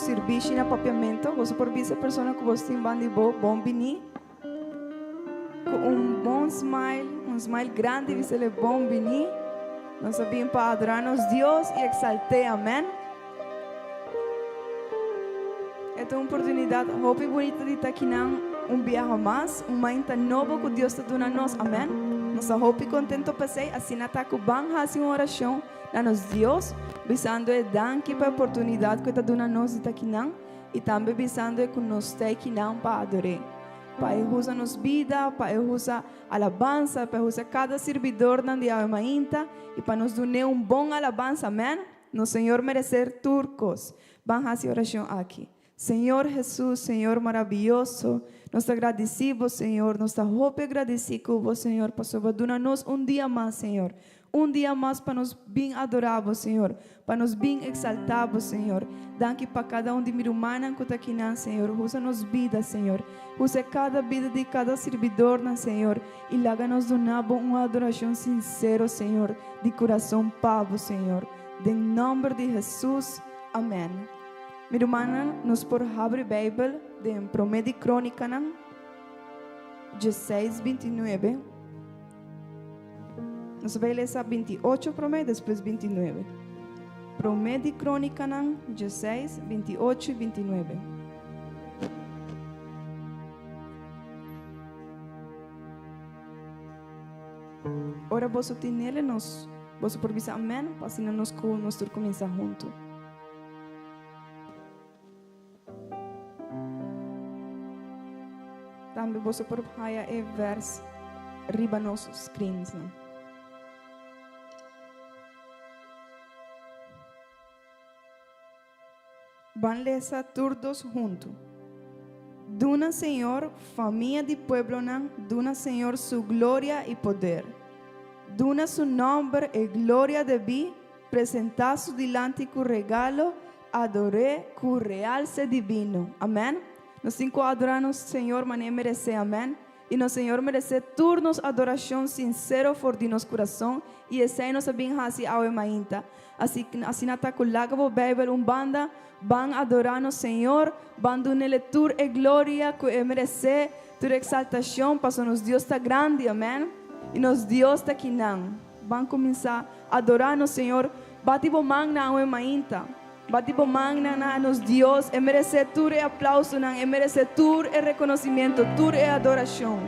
sirbishi na Papiamento. Boso por bisa e persona ku bos tin banda di bo, Bon bini. Ku un bon smile, un smile grandi bis'el bon bini. Nos a bin pa adorá nos Dios i eksalt'é. Amèn. E ta un oportunidat hopi bunita di ta akinan un biaha mas, un mainta nobo ku Dios ta duna nos. Amèn. Nos ta hopi kontento p'esei. Asina ta ku ban hasi un orashon na nos Dios, bisando e danki pa e oportunidat ku e ta duna nos di ta akinan i tambe bisando e ku nos ta akinan pa ador'é. Pa e usa nos bida, pa e usa alabansa, pa e usa kada sirbidornan di awe mainta i pa nos dun'é un bon alabansa. Amèn. Nos Señor merecer tur cos. Ban haci oracion aki. Señor Jesus, Señor maraviyoso, nos ta gradici Bo, Señor, nos ta hopi agradeci cu Bo, Señor, pasobra Bo duna nos un dia mas, Señor, un dia mas pa nos bin adora Bo, Señor, pa nos bin exalta Bo, Señor. Danki pa cada un di mi rumannan cu ta akinan, Señor. Usa nos bida, Señor. Usa cada bida di cada sirbidornan, Señor. I laga nos duna Bo un adorashon sinsero, Señor, di kurason pa Bo, Señor. Den nòmber di Hesus, amèn. Mi rumannan, nos por habri Beibel den Promé di Krónikanan dieseis, bintinuebe. Nos a bai lesa bintiocho promé, despues bintinuebe. Promé di Krónikanan dieseis, bintiocho i bintinuebe. Ora boso tin nele nos, boso por bisa amen, pa asina nos ku nos tur kuminsá huntu. Tambe boso por haya e vers riba nos screensnan. Ban lesa tur dos huntu. Duna Señor, famia di pueblonan, duna Señor su gloria i poder. Duna su nòmber e gloria debí, presentá su dilanti ku regalo, ador'é ku realse divino. Amèn. Nos tin ku adorá nos Señor manera e meresé. Amèn. I nos Señor meresé tur nos adorashon sinsero for di nos kurason, i esei nos a bin hasi awe mainta. Asi, asina ta ku laga bo Beibel un banda, ban adorá nos Señor, ban dun'El tur e gloria ku E meresé, tur e eksaltashon, pasobra nos Dios ta grandi, amèn, i nos Dios ta kinan. Ban kuminsá adorá nos Señor, bati bo mannan awe mainta. Bati bo mannan na nos Dios, e meresé tur e aplausonan, e meresé tur e reconocimiento, tur e adoracion.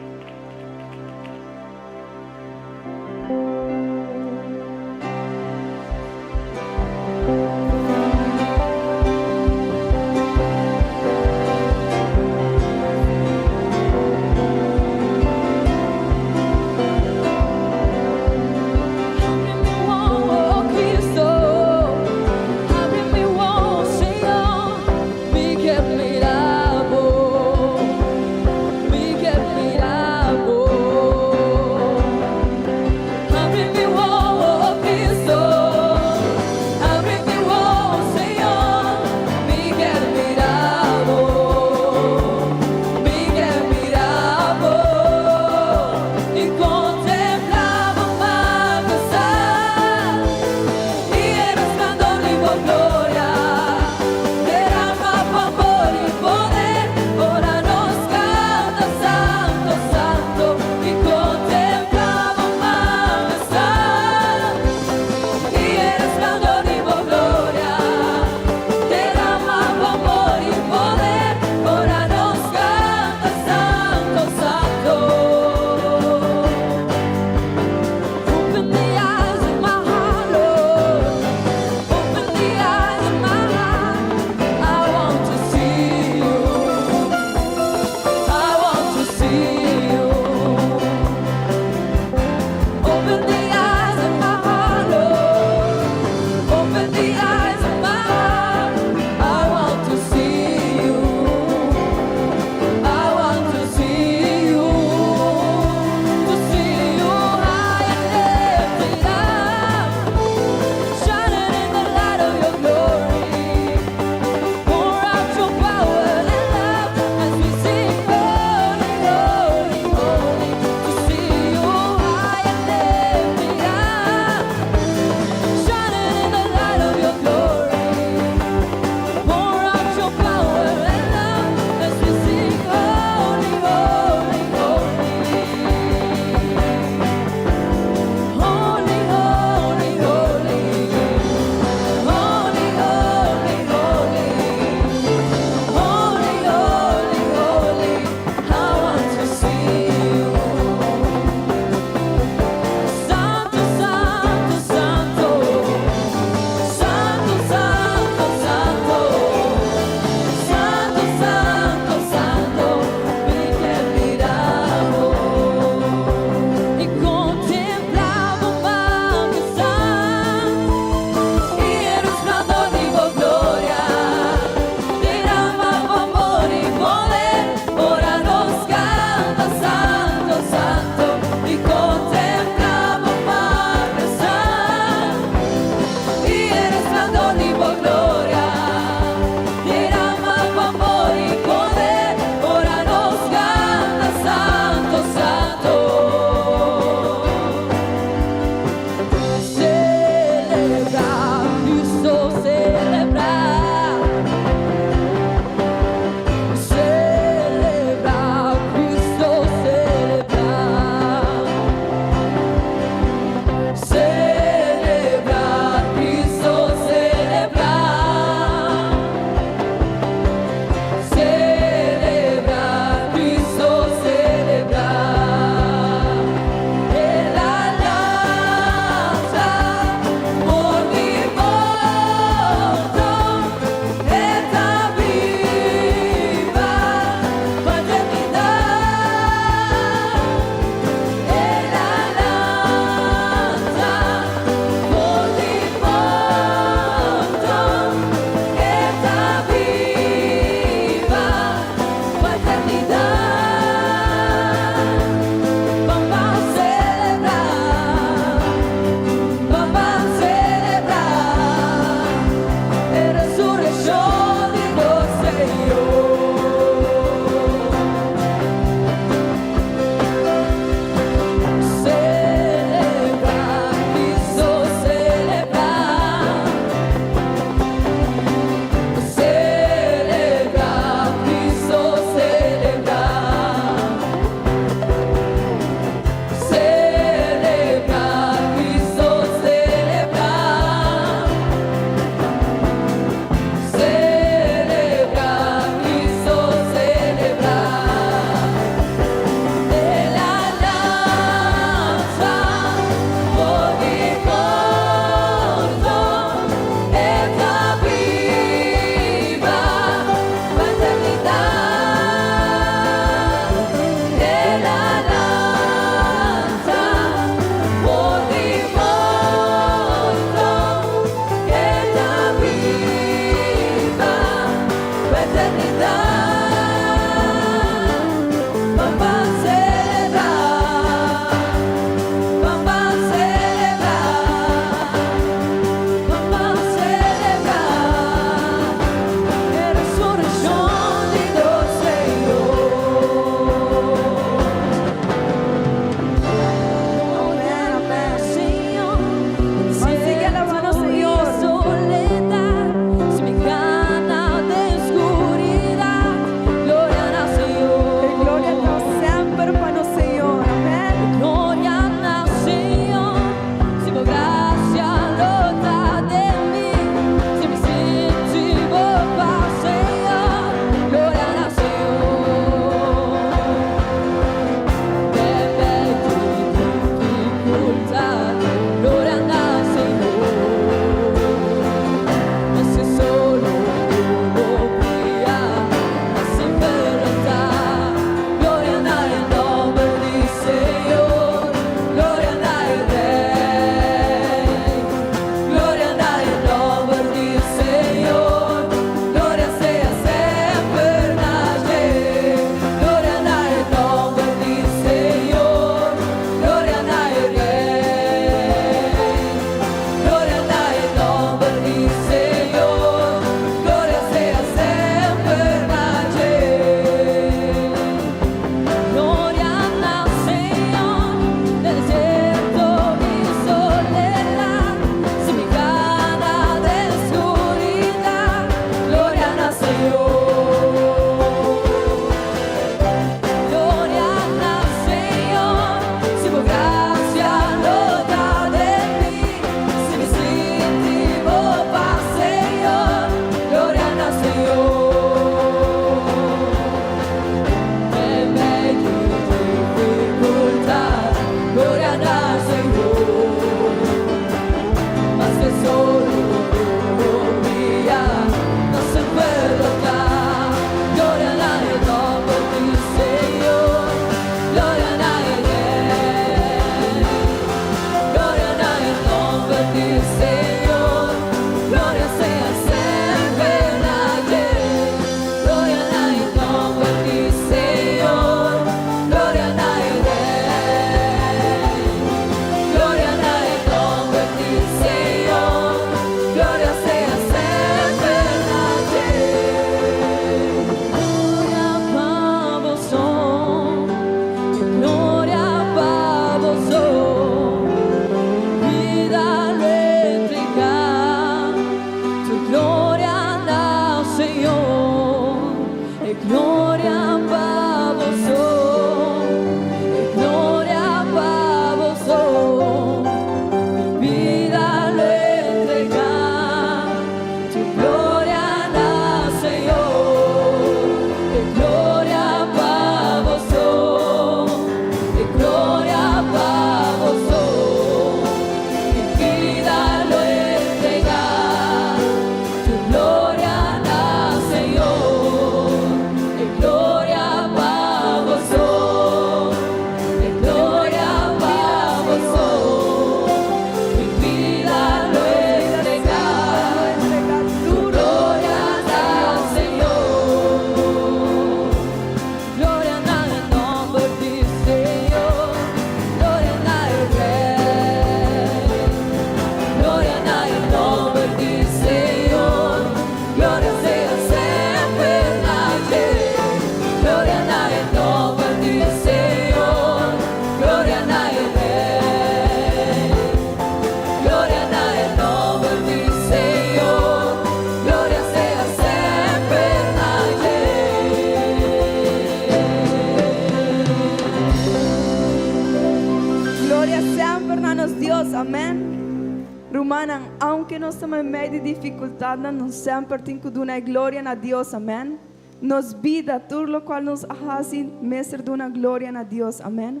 Rumannan, aunke nos ta meimei di difikultatnan, nos semper tin ku duna e gloria na Dios. Amèn. Nos bida, tur lokual nos a hasi, mester duna gloria na Dios. Amèn.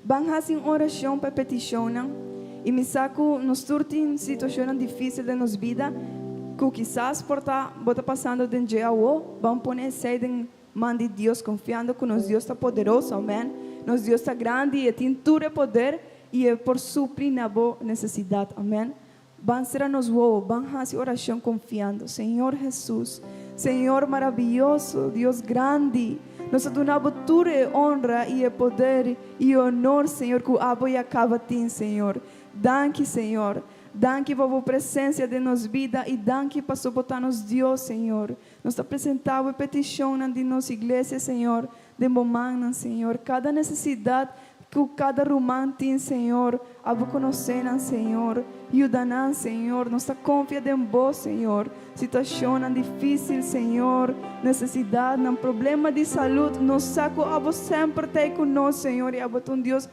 Ban hasi un orashon pa e petishonnan. I mi sa ku nos tur tin situashonnan difísil den nos bida ku kisas por ta bo ta pasando den dje awo. Ban pone esei den man di Dios konfiando ku nos Dios ta poderoso. Amèn. Nos Dios ta grandi i e tin tur e poder i e por supli na bo nesesidat. Amèn. Ban sera nos wowo, ban hasi orashon konfiando. Señor Hesus, Señor maraviyoso, Dios grandi, nos ta duna Bo tur e honra i e poder i e honor, Señor, ku Abo ya kaba tin, Señor. Danki, Señor. Danki pa Bo presensia den nos bida i danki paso Bo ta nos Dios, Señor. Nos ta presentá Bo e petishonnan di nos iglesia, Señor, den Bo mannan, Señor. Kada nesesidat ku kada ruman tin, Señor, abo konosé nan, Señor. Yuda nan, Señor. Nos ta konfia den Bo, Señor. Situashonnan difísil, Señor, nesesidatnan, problema di salud, nos sa ku abo semper ta ei ku nos, Señor, i abo ta un Dios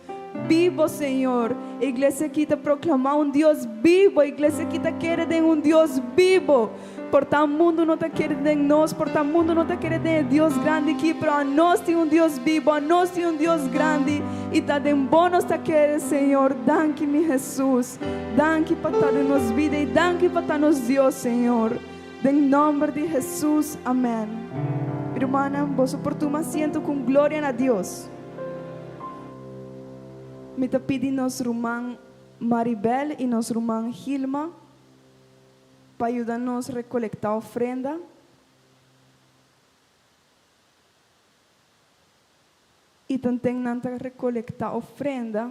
bibo, Señor. E iglesia aki ta proklamá un Dios bibo. E iglesia aki ta kere den un Dios bibo. Por ta mundu no ta kere den nos, por ta mundu no ta kere den e Dios grandi aki, pero anos tin un Dios bibo, anos tin un Dios grandi i ta den bo nos ta kere, Señor. Danki, mi Hesus. Danki pa ta den nos bida i danki pa ta nos Dios, Señor. Den nomber di Hesus, amen. Mi rumannan, boso por tuma asiento ku un gloria na Dios. Mi ta pidi nos ruman Maribel i nos ruman Gilma pa yuda nos rekolektá ofrenda. I tanten nan ta rekolektá ofrenda.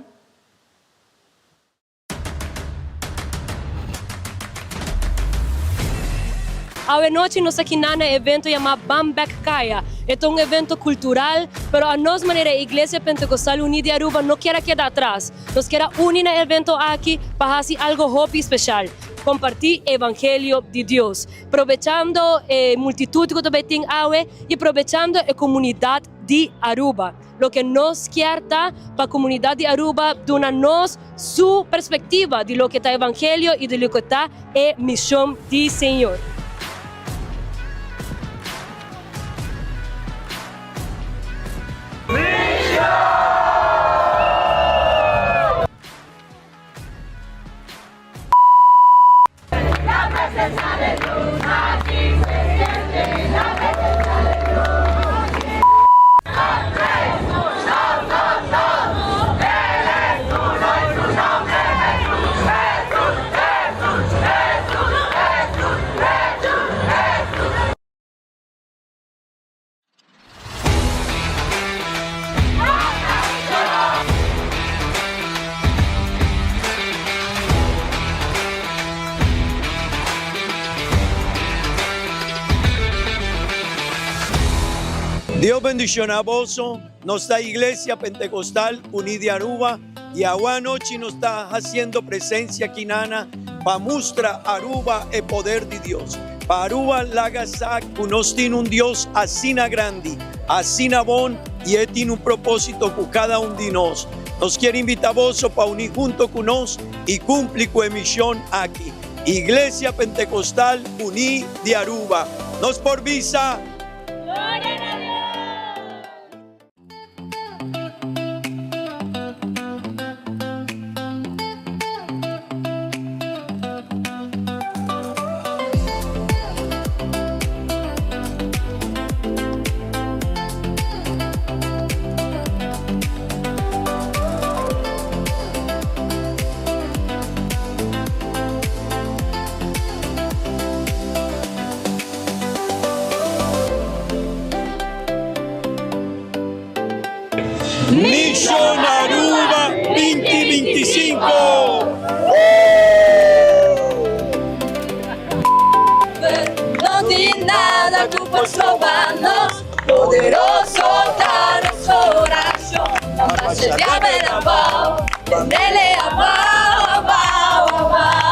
Awe nochi nos ta kiná na e evento yamá Ban Bek Kaya. E ta un evento kultural, pero a nos manera e Iglesia Pentecostal Uní di Aruba no kier a keda atras. Nos kier a uni na e evento aki pa hasi algo hopi speshal, kompartí e evangelio di Dios, probechando e multitut ku ta bai tin awe i probechando e komunidat di Aruba. Loke nos kier ta pa komunidat di Aruba duna nos su perspektiva di loke ta evangelio i di loke ta e mishon di Señor. Dios bendiciona boso. Nos ta Iglesia Pentecostal Uní di Aruba y awe anochi nos ta haciendo presencia aki nana pa mustra Aruba e poder di Dios. Pa Aruba laga sa cu nos tin un Dios asina grandi, asina bon y e tin un proposito cu cada un di nos. Nos kier invita boso pa uni hunto cu nos y cumpli cu e mision aki. Iglesia Pentecostal Uní di Aruba. Nos por bisa. Gloria na Dios! Mission Aruba 2025! No tin nada ku por stroba nos, poderoso ta nos orashon. Ban pasa diabel abou, tendele abou, abou, abou.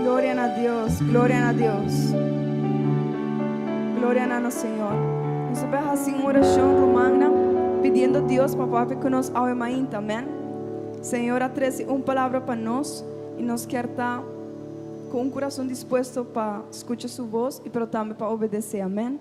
Gloria na Dios, gloria na Dios. Gloria na nos Señor. Nos ta bay haci un oracion, rumannan, pidiendo Dios pa papia cu nos awe mainta, amen. Señor a trece un palabra pa nos y nos kier ta cu un curason dispuesto pa scucha su voz y pero tambe pa obedece, amen.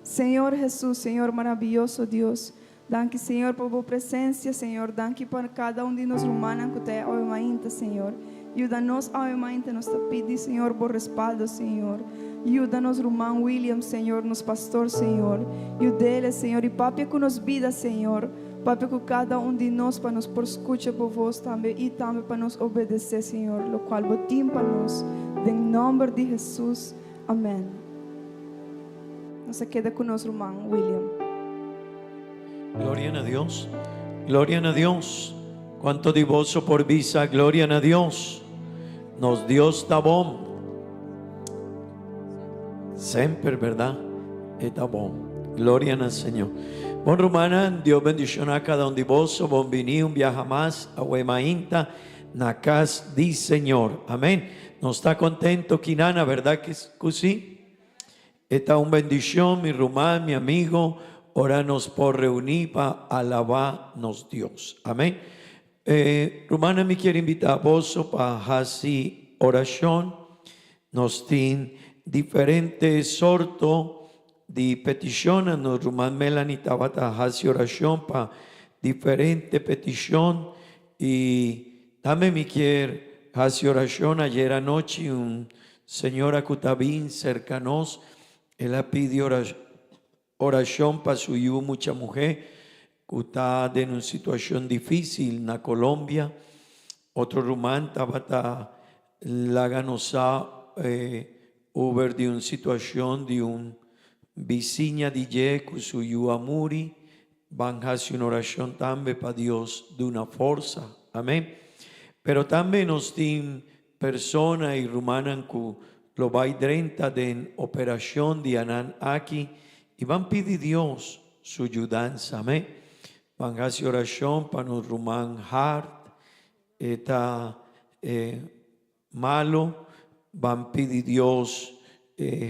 Señor Jesus, Señor maravilloso Dios, Danki Señor pa bo presencia Señor danki pa cada un di nos rumannan cu ta e awe mainta Señor yuda nos awe mainta nos ta pidi Señor bo respaldo Señor yuda nos ruman William Señor nos pastor Señor yudele Señor y papia cu nos bida Señor papia cu cada un di nos pa nos por scucha bo voz tambe y tambe pa nos obedece Señor locual bo tin pa nos den nomber di Jesus Amen. Nos a keda ku nos ruman William. Gloria na Dios. Gloria na Dios. Cuanto di boso por bisa gloria na Dios. Nos Dios ta bon. Semper, verdad? E ta bon. Gloria na Señor. Bon rumannan, Dios bendiciona cada un di boso. Bon bini un biaha mas awe mainta. na cas di Señor. Amén. Nos ta contento kinana, verdad cu si? E ta un bendicion, mi ruman, mi amigo, ora nos por reuni pa alaba nos Dios. Amén. Rumannan mi kier invita boso pa haci oracion. Nos tin diferente sorto di peticionnan. Nos ruman Melanie tabata haci oracion pa diferente peticion y tambe mi kier haci oracion. Ayer anochi un señora cu ta bin cerca nos, el a pidi oracion pa su yu mucha muhe cu ta den un situacion dificil na Colombia. Otro ruman tabata laga nos sa over di un situacion di un bisiña di dje cu su yu a muri. Ban haci un oracion tambe pa Dios duna forsa. Amen. Pero tambe nos tin Persona i rumannan ku lo bai drenta den operashon di anan aki i ban pidi Dios su yudansa. Amén. Ban hasi orashon pa nos ruman Hart, e ta malo, ban pidi Dios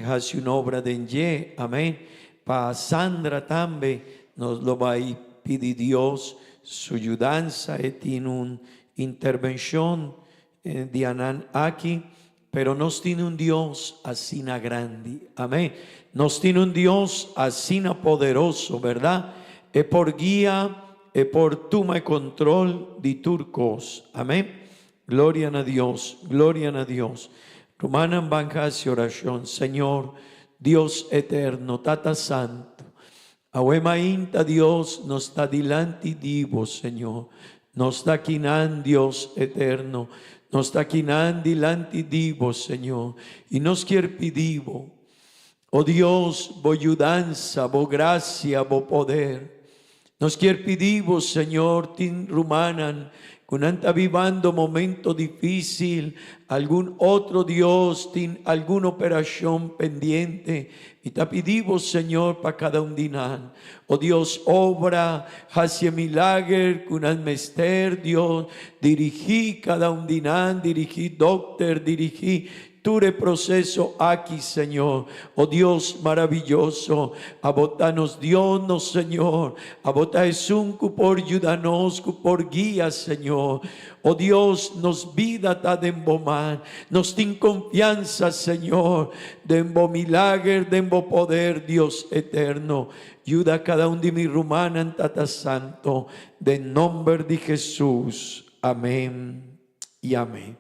hasi un obra den dje. Amén. Pa Sandra tambe nos lo bai pidi Dios su yudansa, e tin un intervenshon E dianan aki, pero nos tin un Dios asina grandi. Amén. Nos tin un Dios asina poderoso, berdad? E por guia, e por tuma e control di tur cos. Amén. Gloria na Dios, gloria na Dios. Rumannan ban haci oracion. Señor, Dios eterno, Tata Santo, Awe mainta Dios nos ta dilanti di bo Señor. Nos ta kinan Dios eterno. Nos ta kinan dilanti di bo Señor. Y nos kier pidi bo, O Dios, bo yudansa, bo gracia, bo poder. Nos kier pidi bo Señor tin rumannan cu nan ta bibando momento dificil, algun otro Dios tin algun operacion pendiente, mi ta pidi bo Señor pa cada un di nan. O Dios obra, haci e milager cu nan mester Dios, dirigi cada un di nan, dirigi dokter, dirigi Tur e proceso aki, Señor. O Dios maravilloso, Abo ta nos Dios, nos Señor. Abo ta esun cu por yuda nos, cu por guia, Señor. O Dios, nos bida ta den Bo man. Nos tin confiansa, Señor, den Bo milager, den Bo poder, Dios eterno. Yuda cada un di mi rumannan, Tata Santo, den nomber di Jesus. Amen. y amén.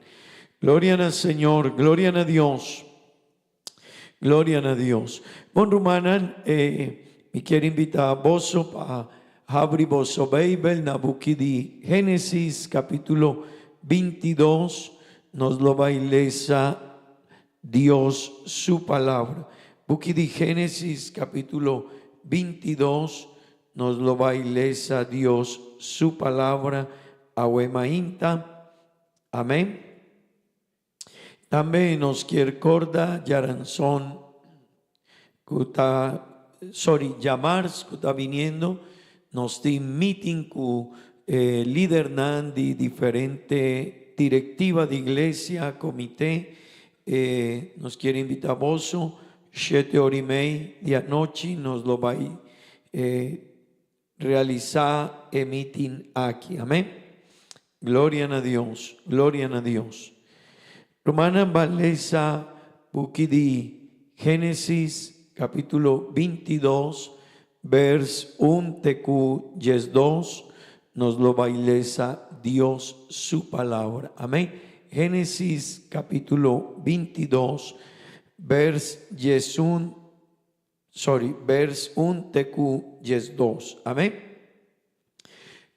Gloria na Señor, gloria na Dios. Gloria na Dios. Bon rumannan, eh, mi kier invita boso pa habri boso Bijbel na buki di Génesis capítulo 22. Nos lo bai lesa Dios su palabra. Buki di Génesis capítulo 22. Nos lo bai lesa Dios su palabra awe mainta. Amen. Tambe nos kier corda djaranson cu ta, sorry, djamars cu ta biniendo, nos tin meeting cu e lidernan di diferente directiva di iglesia, comite, e nos kier invita boso Shete ora i mei di anochi nos lo bai realisá e mitin aki. Amén. Gloria na Dios, gloria na Dios. Rumannan ban lesa buki di Génesis capítulo 22 vers 1 te ku 12 nos lo bai lesa Dios su palabra. Amén. Génesis capítulo 22 Vers 11, sorry, vers un te ku 12. Amén.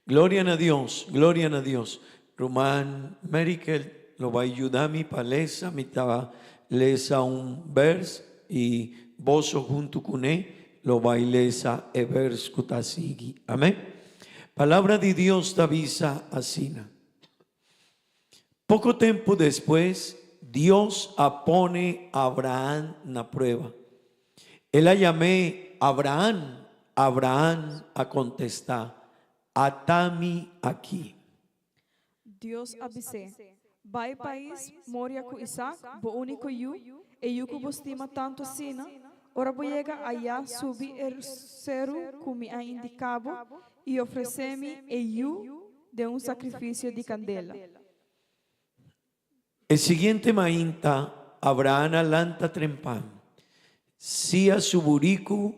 Gloria na Dios, gloria na Dios. Ruman Merikel lo bai yuda mi pa lesa, mi ta lesa un vers i boso huntu kuné lo bai lesa e vers ku ta sigui. Amén. Palabra di Dios ta bisa asina. Poko tempu despues, Dios a pone Abraham na prueba. El a yam'é, Abraham! Abraham a kontestá, Ata mi aki. Dios a bis'é, Bai pais Moria ku Isaac, bo úniko yu, e yu ku bo stima tantu asina. Ora bo yega ayá, subi e seru ku mi a indiká bo i ofresé mi e yu den un sakrifisio di kandela. E siguiente mainta, Abraham a lanta trempan. Sia su buriku,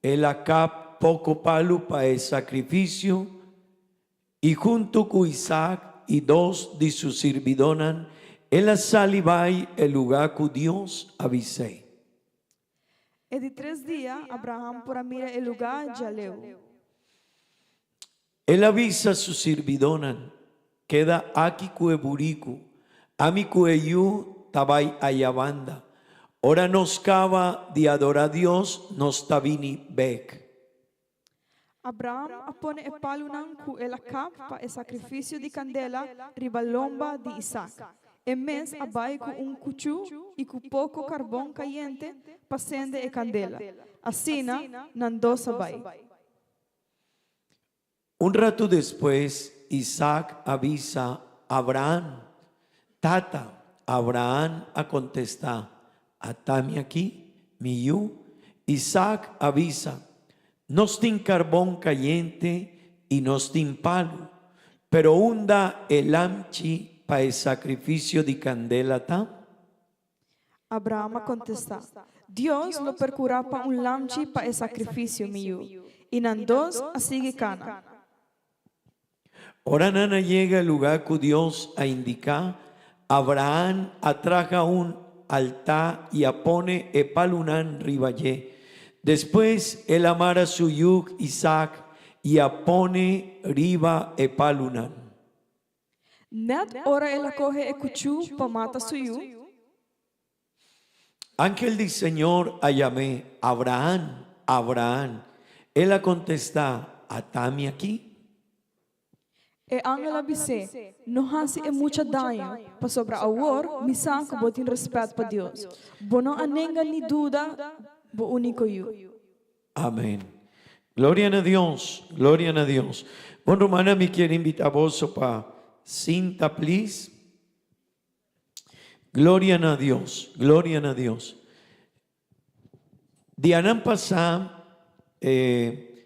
el a kap poko palu pa e sakrifisio, i huntu ku Isaak i dos di su sirbidónan, el a sali bai e lugá ku Dios a bis'é. E di tres dia, Abraham por a mira e lugá djaleu. El a bisa su sirbidónan, Keda aki ku e buriku, ami ku e yu ta bai aya banda. Ora nos kaba di adorá Dios, nos ta bini bèk. Abraham a pone e palunan ku el a kap pa e sakrifisio di kandela riba lomba di Isak. E mes a bai ku un kuchú i ku poko karbon kayente pa sende e kandela. Asina, nan dos a bai. Un ratu despues, Isaac a bisa Abraham, Tata, Abraham a kontestá, Ata mi aki, mi yu. Isaac a bisa, Nos tin karbon kayente i nos tin palu, pero unda e lamchi pa e sakrifisio di kandela ta? Abraham a kontestá, Dios lo perkurá pa un lamchi pa e sakrifisio, mi yu. I nan dos a sigui kana. Ora nan a yega e lugá ku Dios a indiká, Abraham a traha un altá i a pone e palunan riba dje. Despues el a mara su yu Isaak i a pone riba e palunan. Nèt ora el a kohe e kuchú pa mata su yu. Ángel di Señor a yam'é, Abraham, Abraham. El a kontestá, Ata mi akí. E ángel a bis'é, No hasi e mucha daño, pasobra awor mi sa ku bo tin rèspèt pa Dios. Bo no a nenga ni duda bo úniko yu. Amen. Gloria na Dios, gloria na Dios. Bon rumannan mi kier invita boso pa sinta please. Gloria na Dios, gloria na Dios. Dianan pasá eh,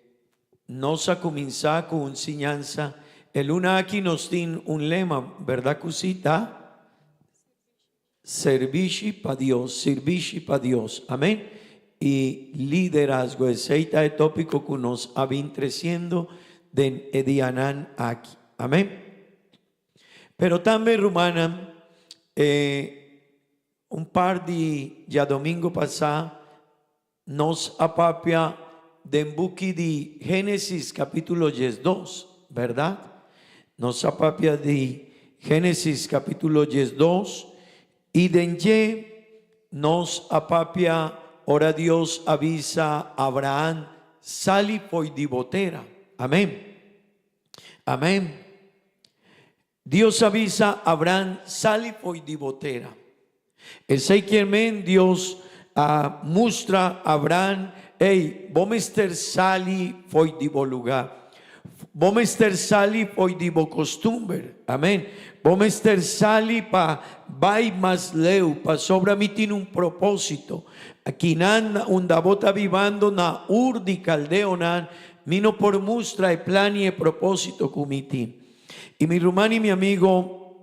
nos a kuminsá ku un siñansa. E luna aki nos tin un lema, berdad ku si? Ta? Servishi pa Dios, sirbishi pa Dios. Amén. Y liderazgo, esey ta e tópico cu nos a bin treciendo den e dianan aki. Amén. Pero tambe, rumannan, e un par di djadomingo pasá nos a papia den buki di Génesis capítulo diesdos, berdad? Nos a papia di Génesis capítulo diesdos y den dje nos a papia ora Dios a bisa Abraham sali fo'i di bo tera. Amén. Amén. Dios a bisa Abraham, Sali fo'i di bo tera. Esei kier men Dios a mustra Abraham, Ey, bo mester sali fo'i di bo lugá. Bo mester sali fo'i di bo kostumber. Amen. Bo mester sali pa bai mas leu, pasobra mi tin un propósito. Akinan na unda bo ta bibando na Ur di Kaldeonan, mi no por mustra e plan i e propósito ku mi tin. I mi ruman i mi amigo,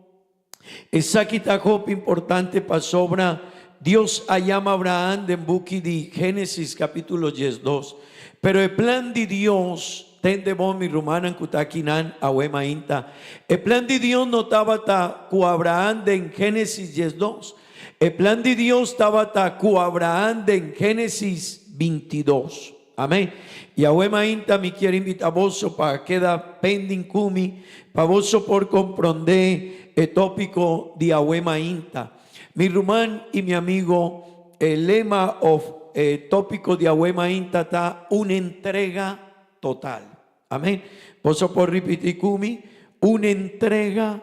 esaki ta hopi importante pasobra Dios a yama Abraham den buki di Génesis capítulo diesdos. Pero e plan di Dios, tende bon mi rumannan ku ta akinan awe mainta, e plan di Dios no tabata ku Abraham den Génesis diesdos. E plan di Dios tabata ku Abraham den Génesis bintidos. Amén. Y awe mainta mi kier invita boso pa keda pending cu mi, pa boso por comprende e topico di awe mainta. Mi ruman y mi amigo, e lema of e topico di awe mainta ta un entrega total. Amén. Boso por ripiti cu mi, un entrega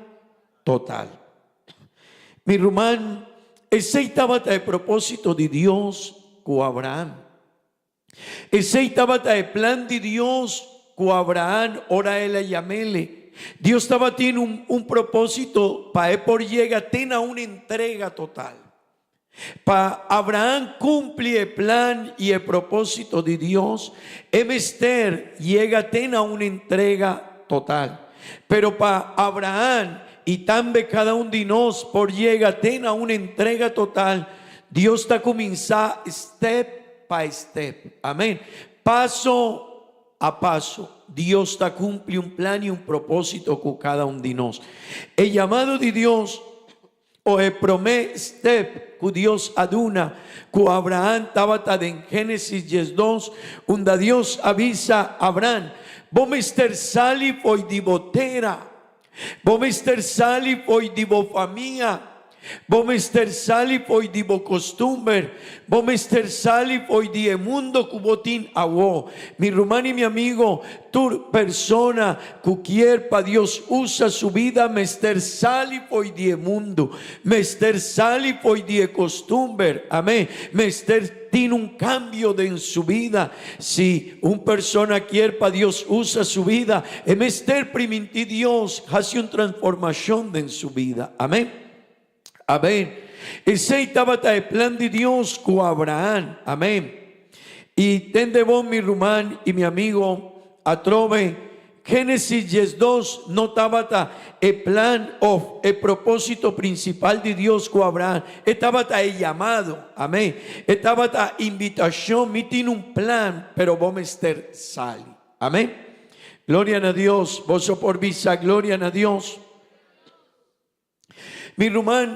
total. Mi ruman, esey tabata e proposito di Dios cu Abraham. Esei tabata e plan di Dios ku Abraham ora el a yam'ele. Dios tabatin un propósito pa e por yega te na un entrega total. Pa Abraham cumpli e plan y e propósito di Dios, e mester yega te na un entrega total. Pero pa Abraham y tambe cada un di nos por yega te na un entrega total, Dios ta cuminsa step pa step. Amen. Paso a paso. Dios ta cumpli un plan y un propósito cu cada un di nos. E llamado di Dios o e promé step ku Dios a duna ku Abraham tabata den Génesis 12, unda Dios a bisa Abraham, Bo mester sali fo'i di bo tera, bo mester sali fo'i di bo famia, bo mester sali fo'i di bo kostumber, bo mester sali fo'i di e mundo ku bo tin awo. Mi ruman i mi amigo, Tur persona ku kier pa Dios usa su bida mester sali fo'i di e mundu, mester sali fo'i di e kostumber, amen, mester tin un kambio den su bida. Si un persona kier pa Dios usa su bida, e mester primintí Dios hasi un transformashon den su bida, amen. Amén. Esei tabata e plan di Dios ku Abraham. Amén. I tende bon, mi ruman i mi amigo, atrobe, Génesis 12 no tabata e plan òf e propósito prinsipal di Dios ku Abraham. E tabata e yamado. Amén. E tabata invitashon, Mi tin un plan, pero bo mester sali. Amén. Gloria na Dios. Boso por bisa gloria na Dios. Mi ruman,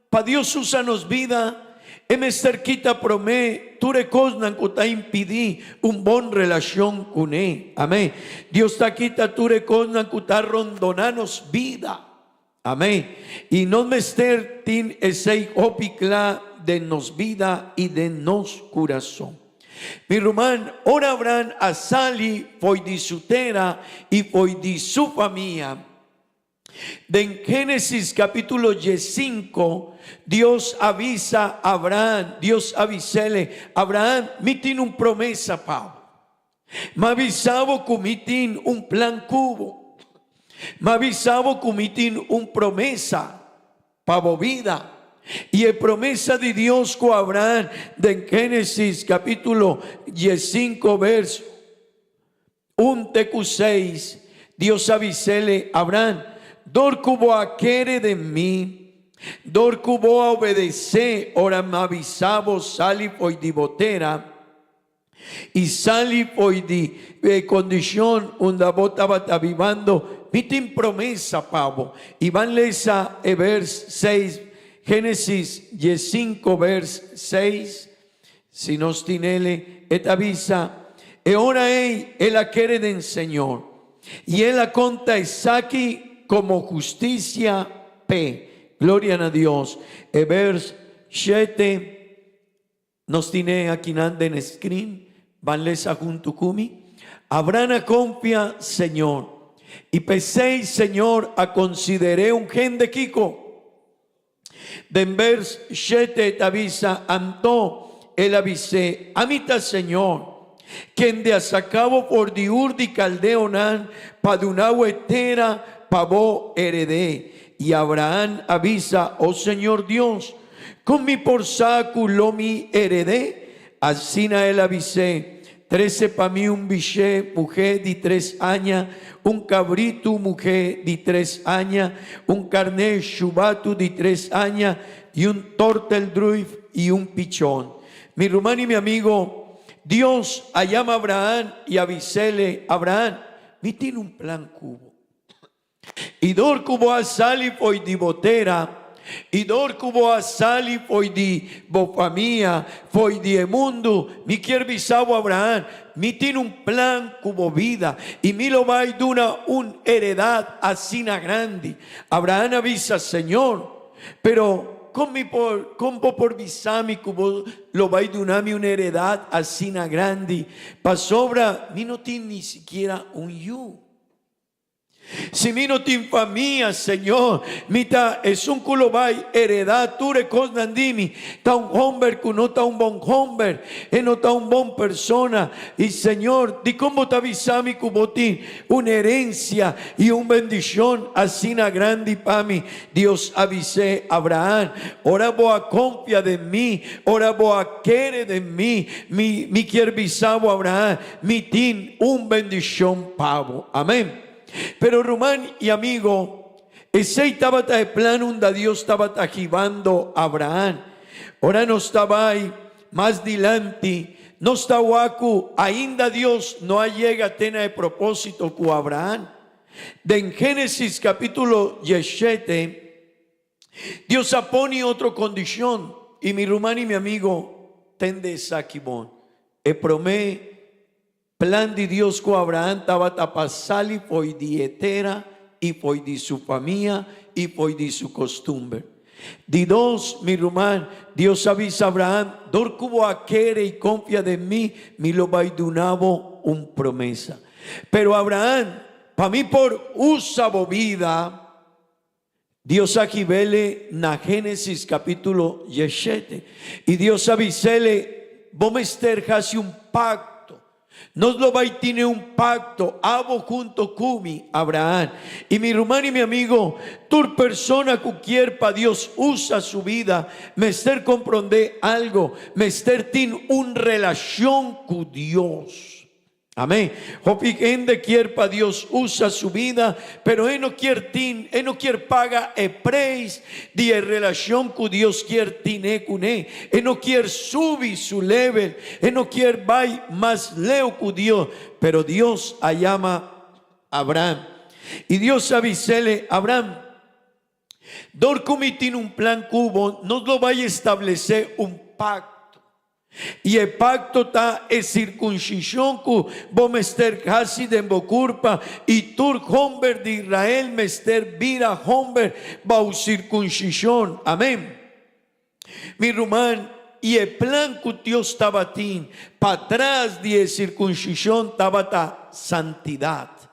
pa Dios usa nos bida, e mester kita promé tur e kosnan ku ta impidí un bon relashon kuné. Amén. Dios ta kita tur e kosnan ku ta rondoná nos bida. Amén. I nos mester tin esei hopi kla den nos bida i den nos kurason. Mi ruman, ora Abraham a sali fo'i di su tera i fo'i di su famia, Den Génesis capítulo 15, Dios a bisa Abraham, Dios a bis'ele, Abraham, mi tin un promesa pa bo. M'a bisa bo ku mi tin un plan ku bo. M'a bisa bo ku mi tin un promesa pa bo bida. I e promesa di Dios ku Abraham den Génesis capítulo 15 vers Un te ku seis, Dios a bis'ele, Abraham, dor ku bo a kere den mi, dor ku bo a obedesé ora mi a bisa bo sali fo'i di bo tera i sali fo'i di e kondishon unda bo tabata bibando, mi tin promesa pa bo. I ban lesa e bers seis, Génesis 15 bers seis. Si nos tin ele, e ta bisa, E ora ei el a kere den Señor, i el a konta esaki komo hustisia p'e. Gloria na Dios. E bers shete, nos tin'e akinan den e screen, ban lesa huntu ku mi. Abraham a konfia Señor, i p'esei Señor a konsider'é un hende kiko? Den bers shete ta bisa, Anto el a bis'é, Ami ta Señor, kende a saka bo for di Ur di Kaldeonan pa duna bo e tera pa bo hered'é. I Abraham a bisa, O Señor Dios, kon mi por sa ku lo mi hered'é? Asina el a bis'é, Trese pa mi un bishé muhé di tres aña, un kabritu muhé di tres aña, un karné shubatu di tres aña, i un torteldruif i un pichon. Mi ruman i mi amigo, Dios a yama Abraham i a bis'ele, Abraham, mi tin un plan ku bo. I dor ku bo a sali fo'i di bo tera, i dor ku bo a sali fo'i di bo famia, fo'i di e mundu, mi kier bisa bo, Abraham, mi tin un plan ku bo bida, i mi lo bai duna un eredat asina grandi. Abraham a bisa, Señor, pero kon mi por, kon bo por bisa mi ku bo lo bai duna mi un eredat asina grandi, pasobra mi no tin ni sikiera un yu? Si mi no tin famia, Señor, mi ta esun ku lo bai heredá tur e kosnan di mi. Ta un homber ku no ta un bon homber, e no ta un bon persona. I Señor, dikon bo ta bisa mi ku bo tin un herensia i un bendishon asina grandi pa mi? Dios a bis'é, Abraham, ora bo a konfia den mi, ora bo a kere den mi, mi, mi kier bisa bo, Abraham, Mi tin un bendicion pa bo. Amen. Pero ruman y amigo, esey tabata e plan unda Dios tabata hibando Abraham. Ora nos ta bay mas dilanti, nos ta wak cu ainda Dios no a yega te na e proposito cu Abraham. Den Genesis capitulo dieshete, Dios a pone otro condicion y mi ruman y mi amigo tende esaki bon. E prome plan di Dios cu Abraham tabata pa sali fo'i di e tera y fo'i di su famia y fo'i di su costumber. Di dos, mi ruman, Dios a bisa Abraham, Dor cu bo a kere y confia den mi, mi lo bay duna bo un promesa. Pero Abraham, pa mi por usa bo bida, Dios a gibele na Génesis capítulo dieshete, y Dios a bisele, Bo mester haci un pacto. Nos lo bay tine un pacto, abo junto cu mi, Abraham. Y mi ruman y mi amigo, tur persona cu kier pa Dios usa su bida, mester compronde algo, mester tin un relacion cu Dios. Amén. Hopi hende kier pa Dios usa su bida, pero e no kier tin, e no kier paga e preis di e relacion cu Dios kier tine cune. E no kier subi su level, e no kier bay mas leu cu Dios. Pero Dios a yama Abraham. Y Dios a bisele, Abraham, dor cu mi tin un plan cu bo, nos lo bay establece un pacto. I e pakto ta e sirkunsishon ku bo mester hasi den bo kurpa, i tur homber di Israel mester bira homber bou sirkunsishon. Amen. Mi ruman, i e plan ku Dios tabatin patras di e sirkunsishon tabata santidat.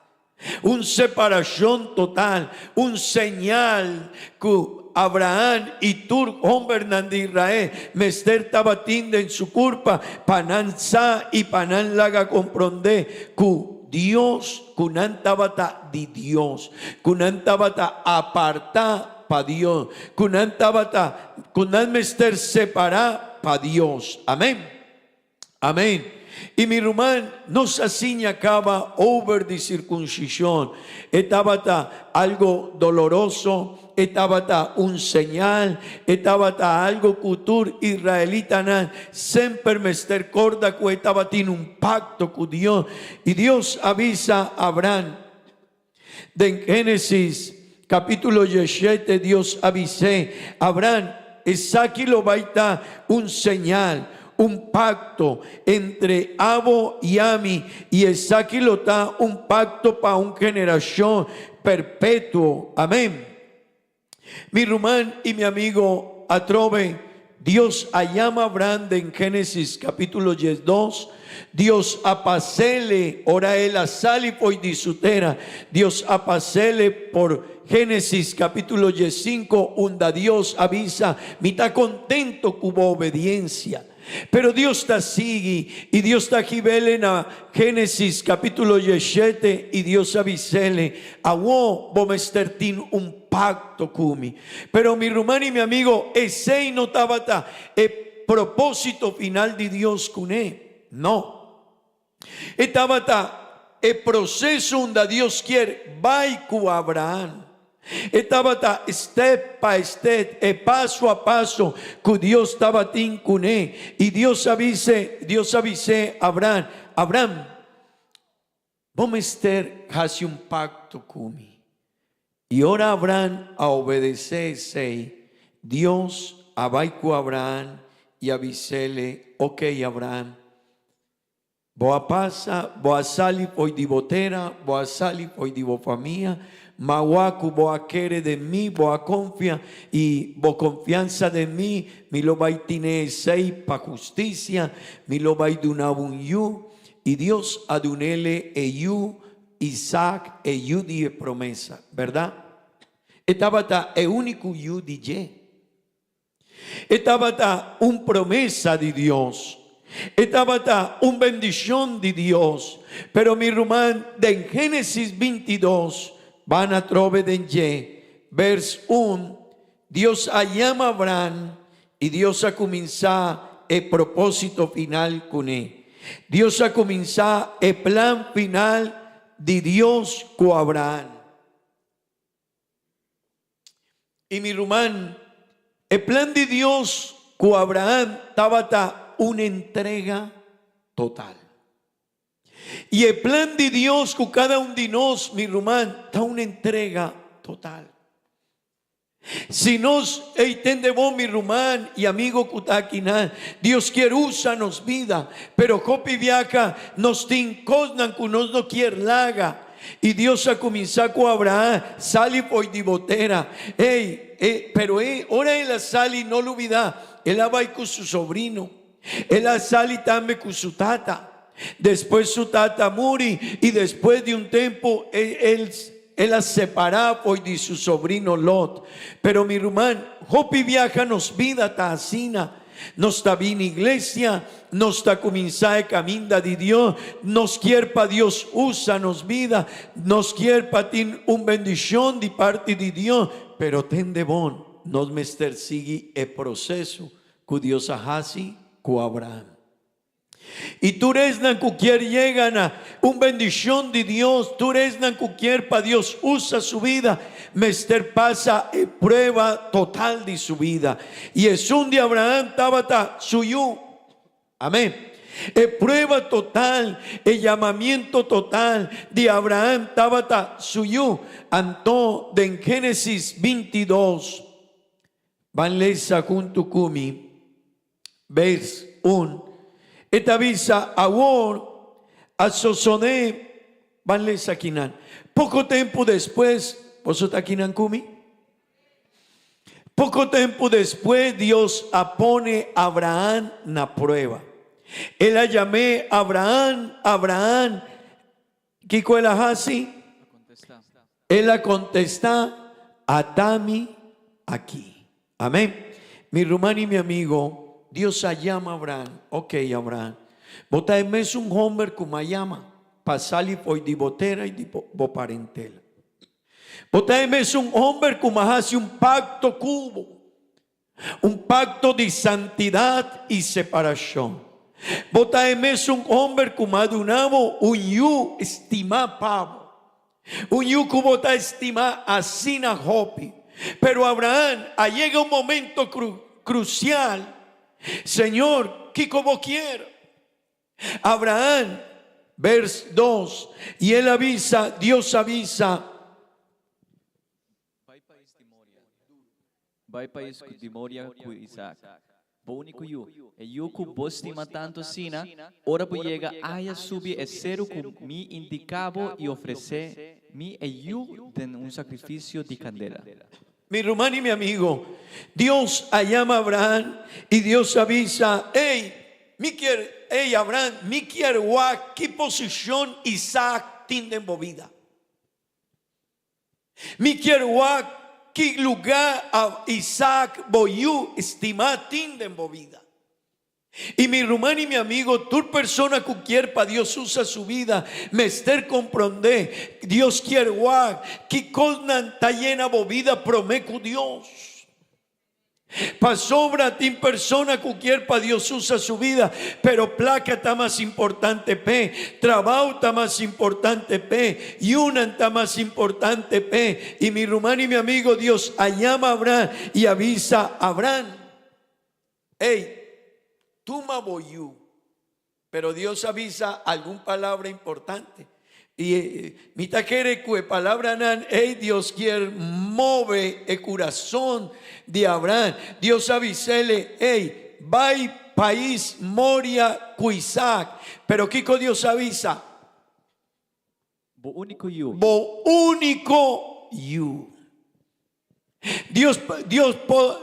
Un separashon total, un señal ku Abraham i tur hombernan di Israel mester tabatin den su kurpa pa nan sa i pa nan laga komprondé ku Dios, ku nan tabata di Dios, ku nan tabata apartá pa Dios, ku nan tabata, ku nan mester separá pa Dios. Amén. Amén. I mi ruman, nos a siña caba over di circuncision. E tabata algo doloroso, e tabata un señal, e tabata algo cu tur israelitanan semper mester corda cu e tabatin un pacto cu Dios. I Dios a bisa Abraham den Genesis capítulo dieshete, Dios a bis'é, Abraham, esaki lo bai ta un señal, un pacto entre abo i ami, i esaki lo ta un pacto pa un generacion perpetuo. Amén. Mi ruman i mi amigo, atrobe Dios a yama Abraham den Génesis capítulo diesdos. Dios a pasele ora el a sali fo'i di su tera. Dios a pasele por Génesis capítulo diescinco unda Dios a bisa, Mi ta contento cu bo obediencia. Pero Dios ta sigui i Dios ta hibele na Génesis capítulo dieshete i Dios a bisele, Awó bo mester tin un pacto cu mi. Pero mi ruman i mi amigo, esei no tabata e propósito final di Dios cuné. No. E tabata e proceso unda Dios kier bai cu Abraham. E tabata step pa step, e paso a paso cu Dios tabatin cuné. I Dios a bis'é, Dios a bis'é Abraham, Abraham, bo mester haci un pacto cu mi. I ora Abraham a obedecé esei, Dios a bai cu Abraham i a bis'éle, Ok, Abraham, Bo a pasa, bo a sali fo'i di bo tera, bo a sali fo'i di bo famia, ma wak ku bo a kere den mi, bo a konfia, i bo konfiansa den mi, mi lo bai tine esei pa hustisia, mi lo bai duna bo un yu. I Dios a dun'ele e yu. Isaac e yu di e promesa, bèrdat? E tabata e úniko yu di dje. E tabata un promesa di Dios. E tabata un bendishon di Dios. Pero mi ruman, den Génesis 22, ban atrobe den dje, bers un, Dios a yama Abraham i Dios a kuminsá e propósito final kuné. Dios a kuminsá e plan final di Dios ku Abraham. I mi ruman, e plan di Dios ku Abraham tabata un entrega total. I e plan di Dios ku kada un di nos, mi ruman, ta un entrega total. Si nos ei tende bon, mi ruman i amigo ku ta akinan, Dios kier usa nos bida, pero hopi biaha nos tin kosnan ku nos no kier laga. I Dios a kuminsá ku Abraham, Sali fo'i di bo tera. Ey, e, pero e, ora el a sali, no lubidá, el a bai ku su sobrino. El a sali tambe ku su tata. Despues su tata a muri, i despues di un tempu e, el, el a separá fo'i di su sobrino Lot. Pero mi ruman, hopi biaha nos bida ta asina. Nos ta bini iglesia, nos ta kuminsá e kaminda di Dios, nos kier pa Dios usa nos bida, nos kier pa tin un bendishon di parti di Dios, pero tende bon, nos mester sigui e proseso ku Dios a hasi ku Abraham. I tur esnan ku kier yega na un bendishon di Dios, tur esnan ku kier pa Dios usa su bida, mester pasa e prueba total di su bida. I esun di Abraham tabata su yu. Amén. E prueba total, e yamamiento total di Abraham tabata su yu. Anto den Génesis 22, ban lesa huntu ku mi. Bers un, E ta bisa, Awor a sosodé, ban lesa kinan, poko tempu despues, boso ta kinan ku mi? Poko tempu despues Dios a pone Abraham na prueba. El a yam'é, Abraham, Abraham, kiko el a hasi? El a kontestá, Ata mi aki. Amén. Mi ruman i mi amigo, Dios a yama Abraham. Ok, Abraham, bo ta e mesun homber ku m'a yama pa sali fo'i di bo tera i di bo parentela. Bo ta e mesun homber ku m'a hasi un pakto ku bo. Un pakto di santidat i separashon. Bo ta e mesun homber ku m'a duna bo un yu stimá pa bo. Un yu ku bo ta stimá asina hopi. Pero Abraham, a yega un momento krusial. Señor, kiko bo kier? Abraham, vers dos, i el a bisa, Dios a bisa. Bai pais di Moria. Bai pais di Moria ku Isaac, bo úniko yu, e yu ku bo stima tantu asina, ora bo yega aya subi e seru ku mi indiká bo i ofresé mi e yu den un sakrifisio di kandela. Mi ruman i mi amigo, Dios a yama Abraham i Dios a bisa, Ey, mi kier, ey Abraham, mi kier wak ki posishon Isaac tin den bo bida. Mi kier wak ki lugá a Isaac bo yu stimá tin den bo bida. I mi ruman i mi amigo, tur persona ku kier pa Dios usa su bida mester komprondé Dios kier wak ki kosnan ta yena bo bida promé ku Dios. Pasobra tin persona ku kier pa Dios usa su bida, pero plaka ta mas importante p'e, trabou ta mas importante p'e, yunan ta mas importante p'e. I mi ruman i mi amigo, Dios a yama Abraham i a bisa Abraham, Ey, tuma bo yu. Pero Dios a bisa algun palabra importante. I mi ta kere ku e palabranan ei Dios kier move e kurason di Abraham. Dios a bis'ele, Ei, bai pais Moria ku Isaac. Pero kiko Dios a bisa? Bo úniko yu. Bo úniko yu. Dios, Dios por,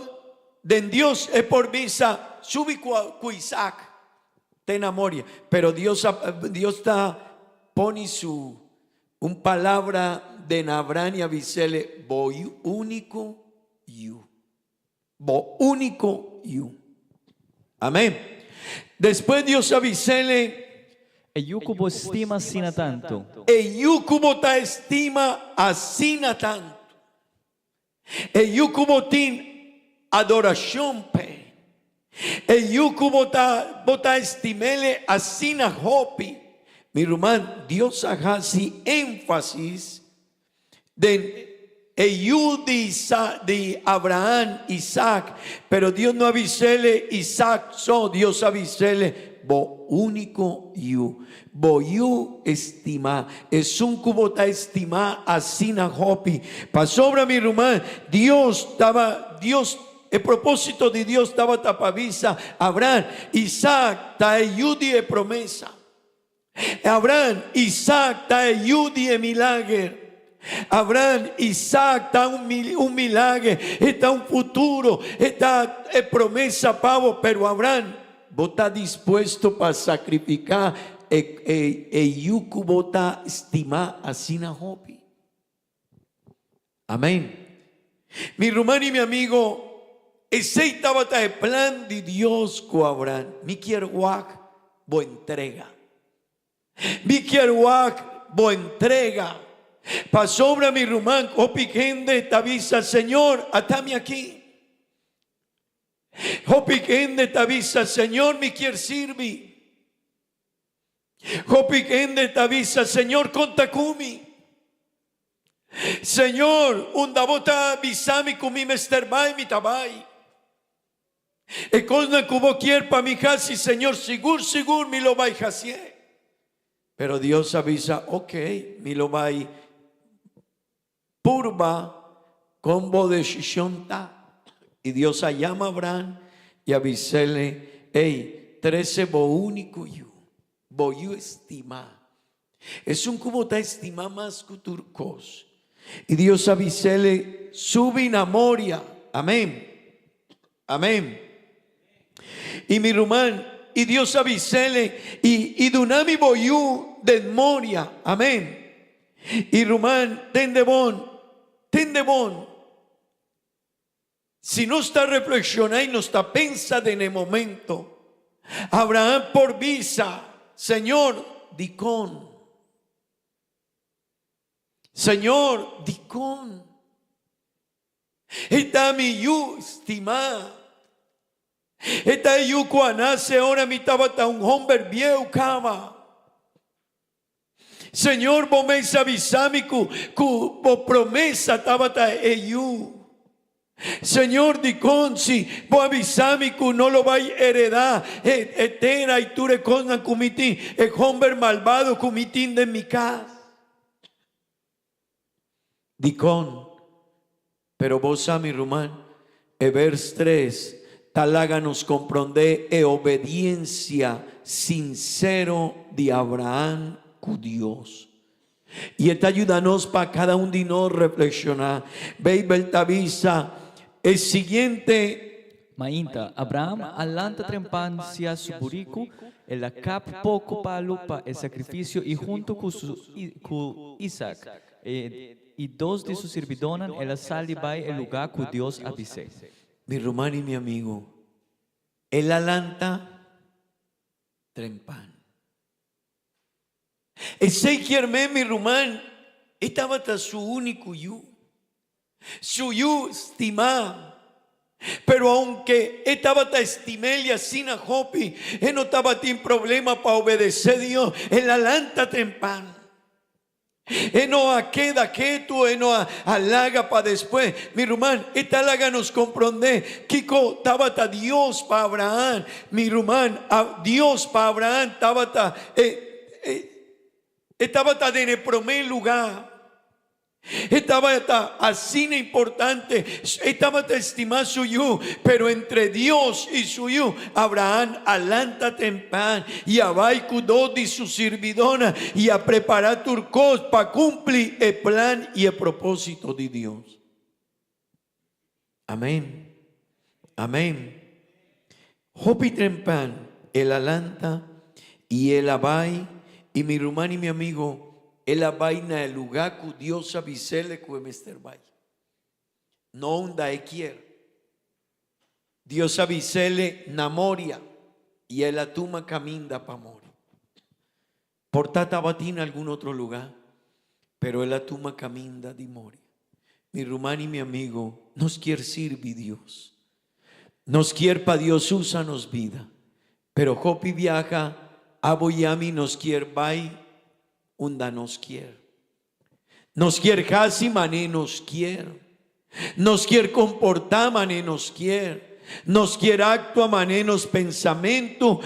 den Dios e por bisa, subi ku, ku Isaac te na Moria. Pero Dios a, Dios ta pone su. Un palabra den Abraham y a bisele, Bo único yu. Bo único yu. Amén. Despues Dios a bisele. E yu ku bo stima asina tantu. E yu ku bo ta estima asina tantu. E yu ku bo tin adorashon p'e. E yu ku bo ta bo ta estim'ele asina hopi. Mi ruman, Dios a hasi énfasis den e yu di di Abraham, Isaac. Pero Dios no a bis'ele Isaac so, Dios a bis'ele bo úniko yu. Bo yu estimá, esun ku bo ta estimá asina hopi. Pasobra, mi ruman, Dios taba, Dios, e propósito di Dios tabata pa bisa Abraham, Isaac ta e yu di e promesa. Abraham, Isaac ta e yu di e milager. Abraham, Isaac ta un un milager, e ta un futuro, e ta e promesa pa bo. Pero Abraham, bo ta dispuesto pa sacrifica e e e yu cu bo ta stima asina hopi? Amen. Mi ruman y mi amigo, esey tabata e plan di Dios cu Abraham. Mi kier wak bo entrega. Mi kier wak bo entrega. Pasobra mi ruman, hopi hende ta bisa, Señor, ata mi aki. Hopi hende ta bisa, Señor, mi kier sirbi. Hopi hende ta bisa, Señor, konta ku mi. Señor, unda bo ta bisa mi ku mi mester bai, mi ta bai. E kosnan ku bo kier pa mi hasi, Señor, sigur, sigur mi lo bai hasié. Pero Dios a bisa, Ok, mi lo bai purba kon bo desishon ta. I Dios a yama Abraham i a bis'é, Ey, trese bo úniko yu, bo yu estimá, esun ku bo ta estimá mas ku tur kos. I Dios a bis'é, Subi na Moria. Amén. Amén. I mi ruman, i Dios a bis'é, I, i duna mi bo yu den Moria. Amén. I ruman, tende bon, tende bon. Si nos ta reflekshoná i nos ta pensa den e momento, Abraham por bisa, Señor, dikon? Señor, dikon? E ta mi yu stimá. E ta e yu ku a nase ora mi tabata un homber bieu kaba. Señor, bo mes a bisa mi ku ku bo promesa tabata e yu. Señor, dikon si bo a bisa mi ku no lo bai heredá e e tera i tur e kosnan ku mi tin, e homber malbado ku mi tin den mi kas? Dikon? Pero bo sa, mi ruman, e vers tres ta laga nos komprondé e obediensia sinsero di Abraham ku Dios. I e ta yuda nos pa kada un di nos reflekshoná. Beibel ta bisa e siguiente. Mainta, Abraham a lanta trempan sia su buriku, el a kap poko palu pa e sakrifisio i huntu ku su ku Isak e i dos di su sirbidónan el a sali bai e lugá ku Dios a bis'é. Mi ruman i mi amigu, el a lanta trempan. Esei kier men, mi ruman, e tabata su úniko yu, su yu stimá. Pero aunke e tabata estim'el i asina hopi, e no tabatin problema pa obedesé Dios. El a lanta trempan. E no a keda ketu, e no a laga pa despues. Mi ruman, e ta laga nos komprondé kiko tabata Dios pa Abraham. Mi ruman, Dios pa Abraham tabata e, e, e tabata den e promé lugá. E tabata asina importante, e tabata estimá su yu, pero entre Dios i su yu, Abraham a lanta tempan i a bai ku dos di su sirbidónan i a prepará tur kos pa kumpli e plan i e propósito di Dios. Amén. Amén. Hopi tempan el a lanta i el a bai i mi ruman i mi amigo. El a bai na e lugá ku Dios a bis'el ku e mester bai. No unda e kier. Dios a bis'el na Moria i el a tuma kaminda pa Moria. Por ta tabatin algun otro lugá, pero el a tuma kaminda di Moria. Mi ruman i mi amigo, nos kier sirbi Dios. Nos kier pa Dios usa nos bida. Pero hopi biaha abo i ami nos kier bai unda nos kier. Nos kier hasi mane nos kier. Nos kier komportá mane nos kier. Nos kier aktua mane nos pensamentu.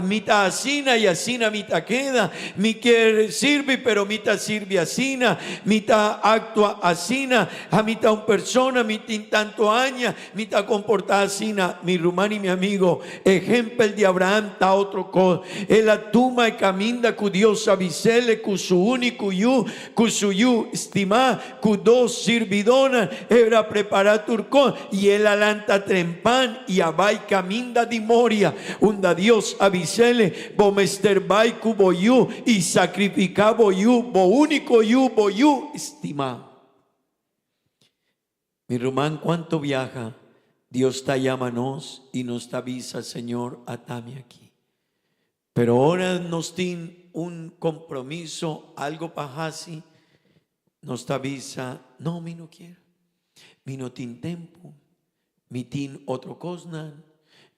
Mi ta asina i asina mi ta keda. Mi kier sirbi pero mi ta sirbi asina. Mi ta aktua asina. Mi ta un persona, mi tin tantu aña. Mi ta komportá asina, mi ruman i mi amigo. Ehempel di Abraham ta otro kos. El a tuma e kaminda ku Dios a bis'el ku su úniko yu, ku su yu stimá, ku dos sirbidónan. El a prepará tur kos i el a lanta trempan i a bai kaminda di Moria, unda Dios a bis'el, Bo mester bai ku bo yu i sakrifiká bo yu, bo úniko yu, bo yu stimá. Mi ruman cuanto biaha Dios ta yama nos y nos ta bisa Señor atami aki. Pero ora nos tin un compromiso algo pa haci nos ta bisa no mi no kier, mi no tin tempo. Mi tin otro kosnan,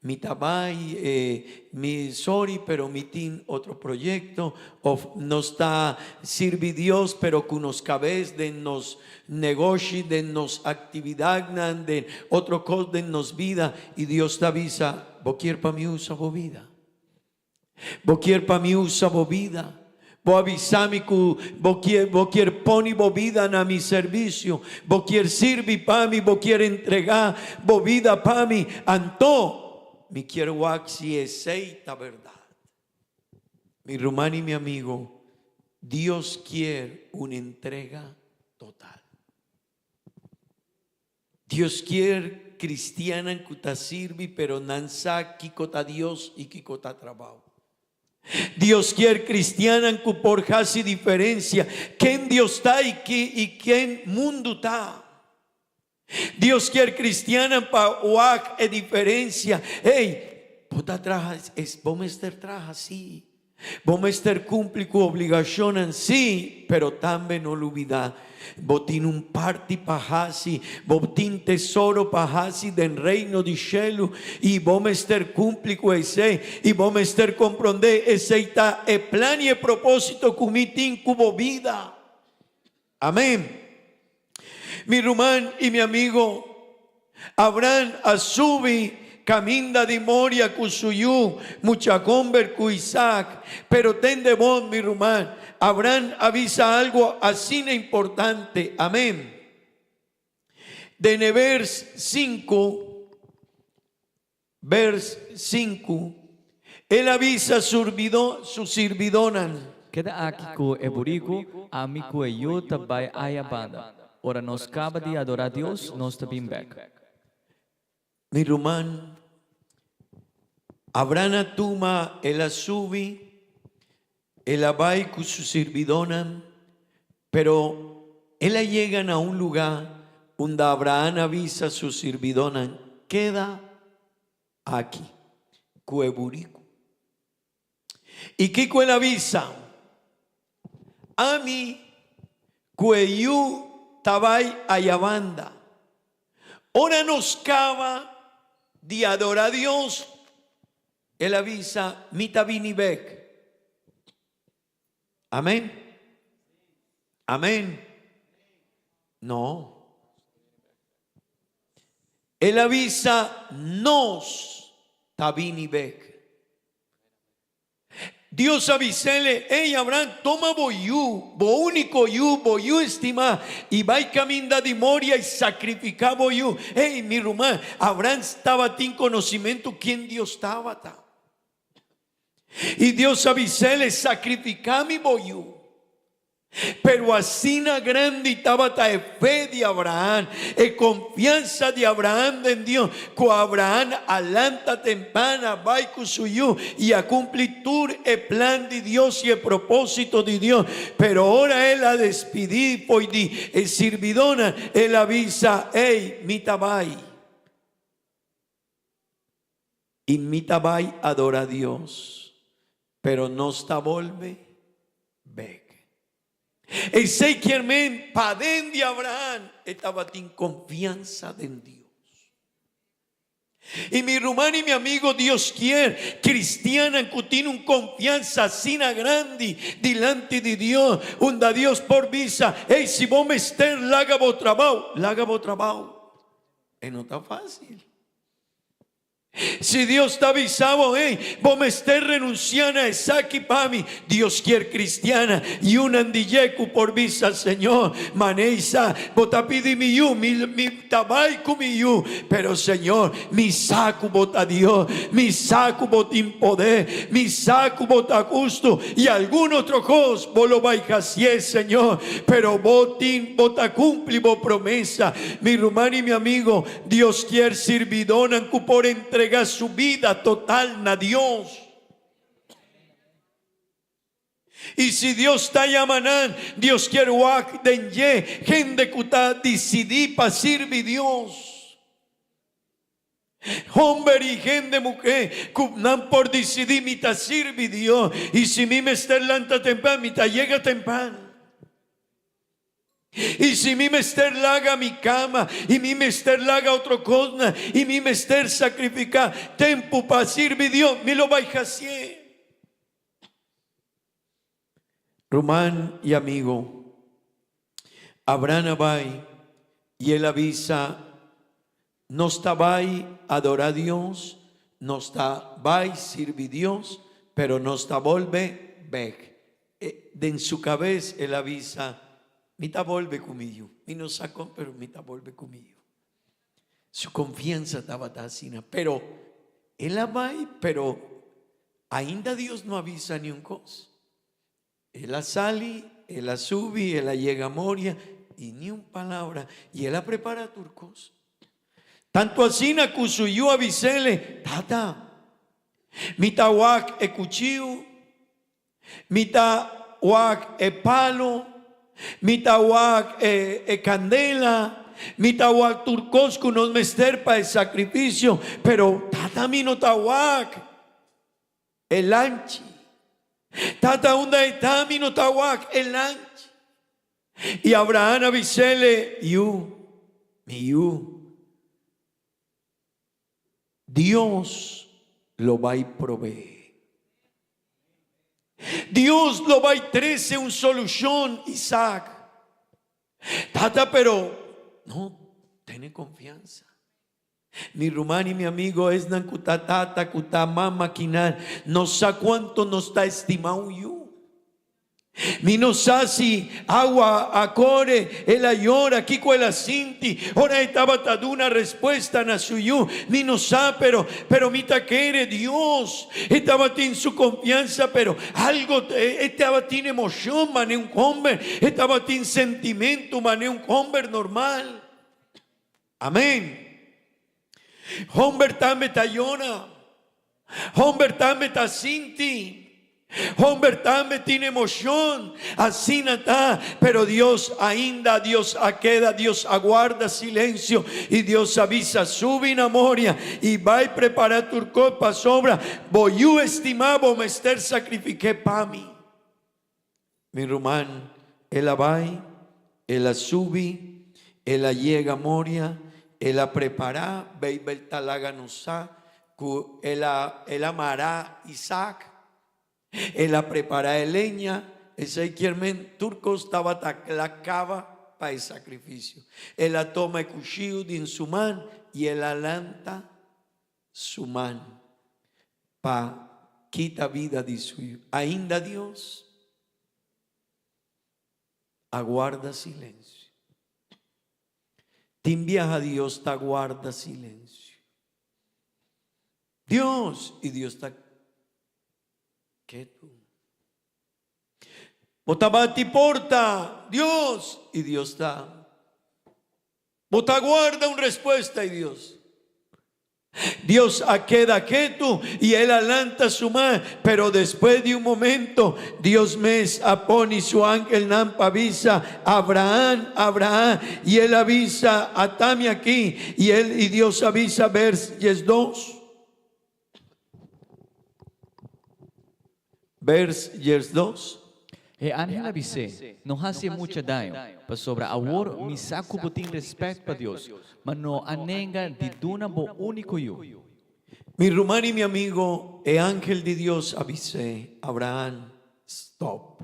mi ta bai e mi sorry pero mi tin otro proyecto of nos ta sirbi Dios pero ku nos kabes den nos negoshi, den nos actividadnan, den otro kos den nos bida y Dios ta bisa bo kier pa mi usa bo bida? Bo kier pa mi usa bo bida? Bo a bisa mi ku bo kier, bo kier pone bo bida na mi servisio, bo kier sirbi pa mi, bo kier entregá bo bida pa mi. Anto, mi kier wak si esei ta bèrdat. Mi ruman i mi amigo, Dios kier un entrega total. Dios kier cristiannan cu ta sirbi pero nan sa kico ta Dios y kico ta trabao. Dios kier cristiannan cu por haci diferencia ken Dios ta y y ken mundo ta. Dios kier cristiannan pa wak e diferencia. Hey, bo ta traha es bo mester traha si. Bo mester cumpli cu obligacionnan, sí, pero tambe no lubida, bo tin un parti pa haci, bo tin tesoro pa haci den Reino di Shelu, y bo mester cumpli cu esey, y bo mester comprende esey ta e plan y e proposito cu mi tin cu bo bida. Amén. Mi ruman y mi amigo, Abraham a subi caminda di Moria cu su yu mucha homber cu Isaac. Pero tende bon, mi ruman, Abraham a bisa algo asina importante. Amén. Den e vers cinco, Vers sinku, El a bisa su sirbidónan. Keda aki ku e buriku, ami ku e yu ta bai aya banda. Ora nos kaba di adorá Dios, nos ta bin bèk. Mi ruman, Abraham a tuma, el a subi, el a bai ku su sirbidónan, pero el a yega na un lugá unda Abraham a bisa su sirbidónan, Keda aki ku e buriku. I kiko el a bisa? Ami ku e yu ta bai ayabanda. Ora nos kaba di adorá Dios, El a bisa, Mi ta bini bek. Amen? Amen? No. El a bisa, Nos ta bini bek. Dios a bis'el, Ey, Abraham, toma bo yu, bo úniko yu, bo yu estimá, i bai kaminda di Moria i sakrifiká bo yu. Ey, mi ruman, Abraham tabatin konosimentu ken Dios tabata. I Dios a bis'el, Sakrifiká mi bo yu. Pero asina grandi tabata e fe di Abraham, e konfiansa di Abraham den Dios, ku Abraham a lanta tempan, a bai ku su yu i a kumpli tur e plan di Dios i e propósito di Dios. Pero ora el a despidí fo'i di e sirbidónan, el a bisa, Ey, mi ta bai. I mi ta bai adorá Dios, pero nos ta bolbe bek. Esei kier men paden di Abraham e tabatin konfiansa den Dios. I mi ruman i mi amigo, Dios kier kristiannan ku tin un konfiansa asina grandi dilanti di Dios, unda Dios por bisa, Ey, si bo mester laga bo trabou, laga bo trabou. E no ta fácil. Si Dios ta bisa bo, hey, bo mester renuncia na esaki pa mi, Dios kier cristiana y unan di dje cu por bisa, Señor, maney sa, bo ta pidi mi yu, mi, mi ta bay cu mi yu, pero Señor, mi sa cu bo ta Dios, mi sa cu bo tin poder, mi sa cu bo ta husto y algun otro cos bo lo bay hacié, Señor, pero bo tin, bo ta cumpli bo promesa. Mi ruman y mi amigo, Dios kier sirbidónan ku por entregá su bida total na Dios. I si Dios ta yama nan, Dios kier wak den dje hende ku ta disidí pa sirbi Dios. Homber i hende muhé ku nan por disidí, Mi ta sirbi Dios, i si mi mester lanta tempran, mi ta yega tempran. I si mi mester laga mi kama, i mi mester laga otro kosnan, i mi mester sakrifiká tempu pa sirbi Dios, mi lo bai hasié. Ruman i amigo, Abraham a bai i el a bisa, Nos ta bai adorá Dios, nos ta bai sirbi Dios, pero nos ta bolbe bek. Den su kabes el a bisa, Mi ta bolbe ku mi yu. Mi no sa kon, pero mi ta bolbe ku mi yu. Su konfiansa tabata asina. Pero el a bai, pero ainda Dios no a bisa niun kos. El a sali, el a subi, el a yega Moria i ni un palabra. I el a prepara tur kos. Tantu asina ku su yu a bis'ele, Tata, mi ta wak e kuchiu, mi ta wak e palu, mi ta wak e kandela, mi ta wak tur kos ku nos mester pa e sakrifisio, pero tata mi no ta wak e lanchi. Tata unda e ta mi no ta wak e lanchi. I Abraham a bis'ele, Yu, mi yu, Dios lo bai proveé. Dios lo bai trese un solushon, Isaac. Tata, pero no, tene konfiansa. Mi ruman i mi amigo, esnan ku ta tata, ku ta mama kinan, no sa kuantu nos ta estimá un yu. Mi no sa si awa a kore, el a yora, kiko el a sinti ora e tabata duna respuesta na su yu. Mi no sa, pero, pero mi ta kere Dios. E tabatin su konfiansa, pero algo, e tabatin emoshon manera un homber, e tabatin sentimentu manera un homber normal. Amén. Homber tambe ta yora. Homber tambe ta sinti. Homber tambe tin emocion. Asina ta. Pero Dios ainda, Dios a keda, Dios a guarda silencio y Dios a bisa, Subi na Moria y bai prepara tur cos pasobra bo yu estima bo mester sacrifique pa mi. Mi ruman, el a bai, el a subi, el a yega Moria, el a prepará, Beibel ta laga nos sa ku el a el a mará Isaac, el a prepará e leña, esei kier men tur kos tabata kla kaba pa e sakrifisio. El a toma e kushiu den su man i el a lanta su man pa kita bida di su yu. Ainda Dios a guarda silencio. Tin biaha Dios ta guarda silencio. Dios, y Dios ta ketu. Bo ta bati porta, Dios, y Dios ta. Bo ta guarda un respuesta y Dios. Dios a keda ketu y el a lanta su man, pero despues di un momento Dios mes a poni su angelnan pa bisa, Abraham, Abraham, y el a bisa, Atami aki, y el y Dios a bisa, vers 12. Vers 12. E angel a bis'é, No hasié mucha daño, pasobra awor mi sa ku bo tin rèspèt pa Dios, ma no a nenga di duna bo úniko yu. Mi ruman i mi amigo, e angel di Dios a bis'é, Abraham, stòp.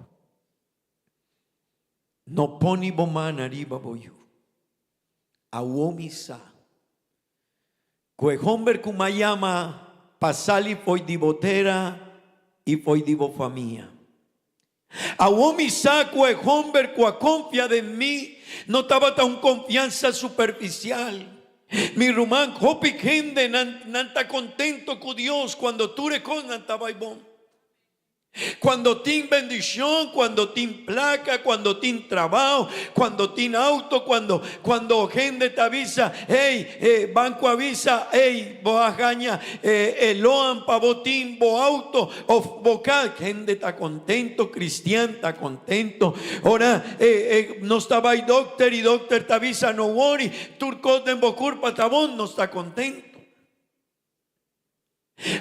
No pone bo man ariba bo yu. Awor mi sa ku e homber ku m'a yama pa sali fo'i di bo tera i fo'i di bo famia. Awor mi sa ku e homber ku a konfia den mi no tabata un konfiansa superfisial. Mi ruman, hopi hende nan nan ta kontento ku Dios kuando tur e kosnan ta bai bon. Cuando tin bendicion, cuando tin placa, cuando tin trabao, cuando tin auto, cuando cuando hende ta bisa, hey, eh, banco a bisa, hey, bo a haña eh, e loan pa bo tin bo auto of bo cas, hende ta contento, cristian ta contento. Ora eh, eh, nos ta bay dokter y dokter ta bisa, no worry, tur cos den bo curpa ta bon, nos ta contento.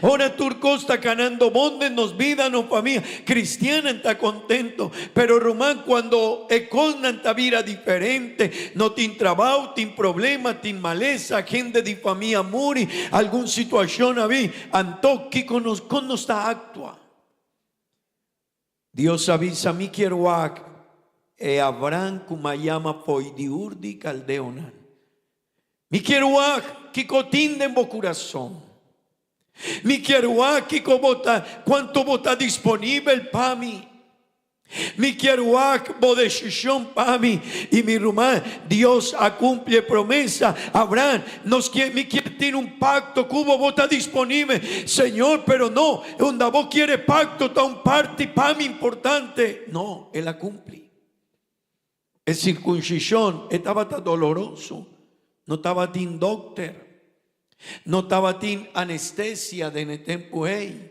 Ora tur cos ta canando bon den nos bida, nos famia, cristiannan ta contento. Pero ruman, cuando e cosnan ta bira diferente, no tin trabao, tin problema, tin malesa, hende di famia muri, algun situacion a bin, anto kico nos, con nos ta actua? Dios a bisa, Mi kier wak e Abraham ku m'a yama fo'i di Ur di Kaldeonan. Mi kier wak kiko tin den bo kurason. Mi kier wak kiko bo ta, kuantu bo ta disponibel pa mi. Mi kier wak bo desishon pa mi. I mi ruman, Dios a kumpli e promesa. Abraham, nos kier, mi kier tin un pakto ku bo, bo ta disponibel, Señor, pero no, Unda bo kier e pacto ta un parti pa mi importante. No, el a cumpli. E circuncisión e tabata doloroso. No tabatin dokter. No tabatin anestesia den e tempu ei.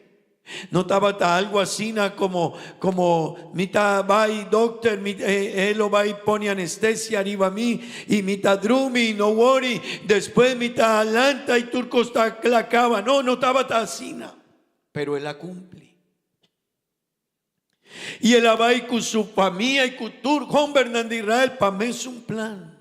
No tabata algo asina como como mi ta bai dokter mi e lo bai pone anestesia riba mi y mi ta drumi no worry despues mi ta lanta y tur cos ta cla caba. No, no tabata asina. Pero el a cumpli. Y el a bai cu su famia y cu tur hombernan di Israel pa mesun plan.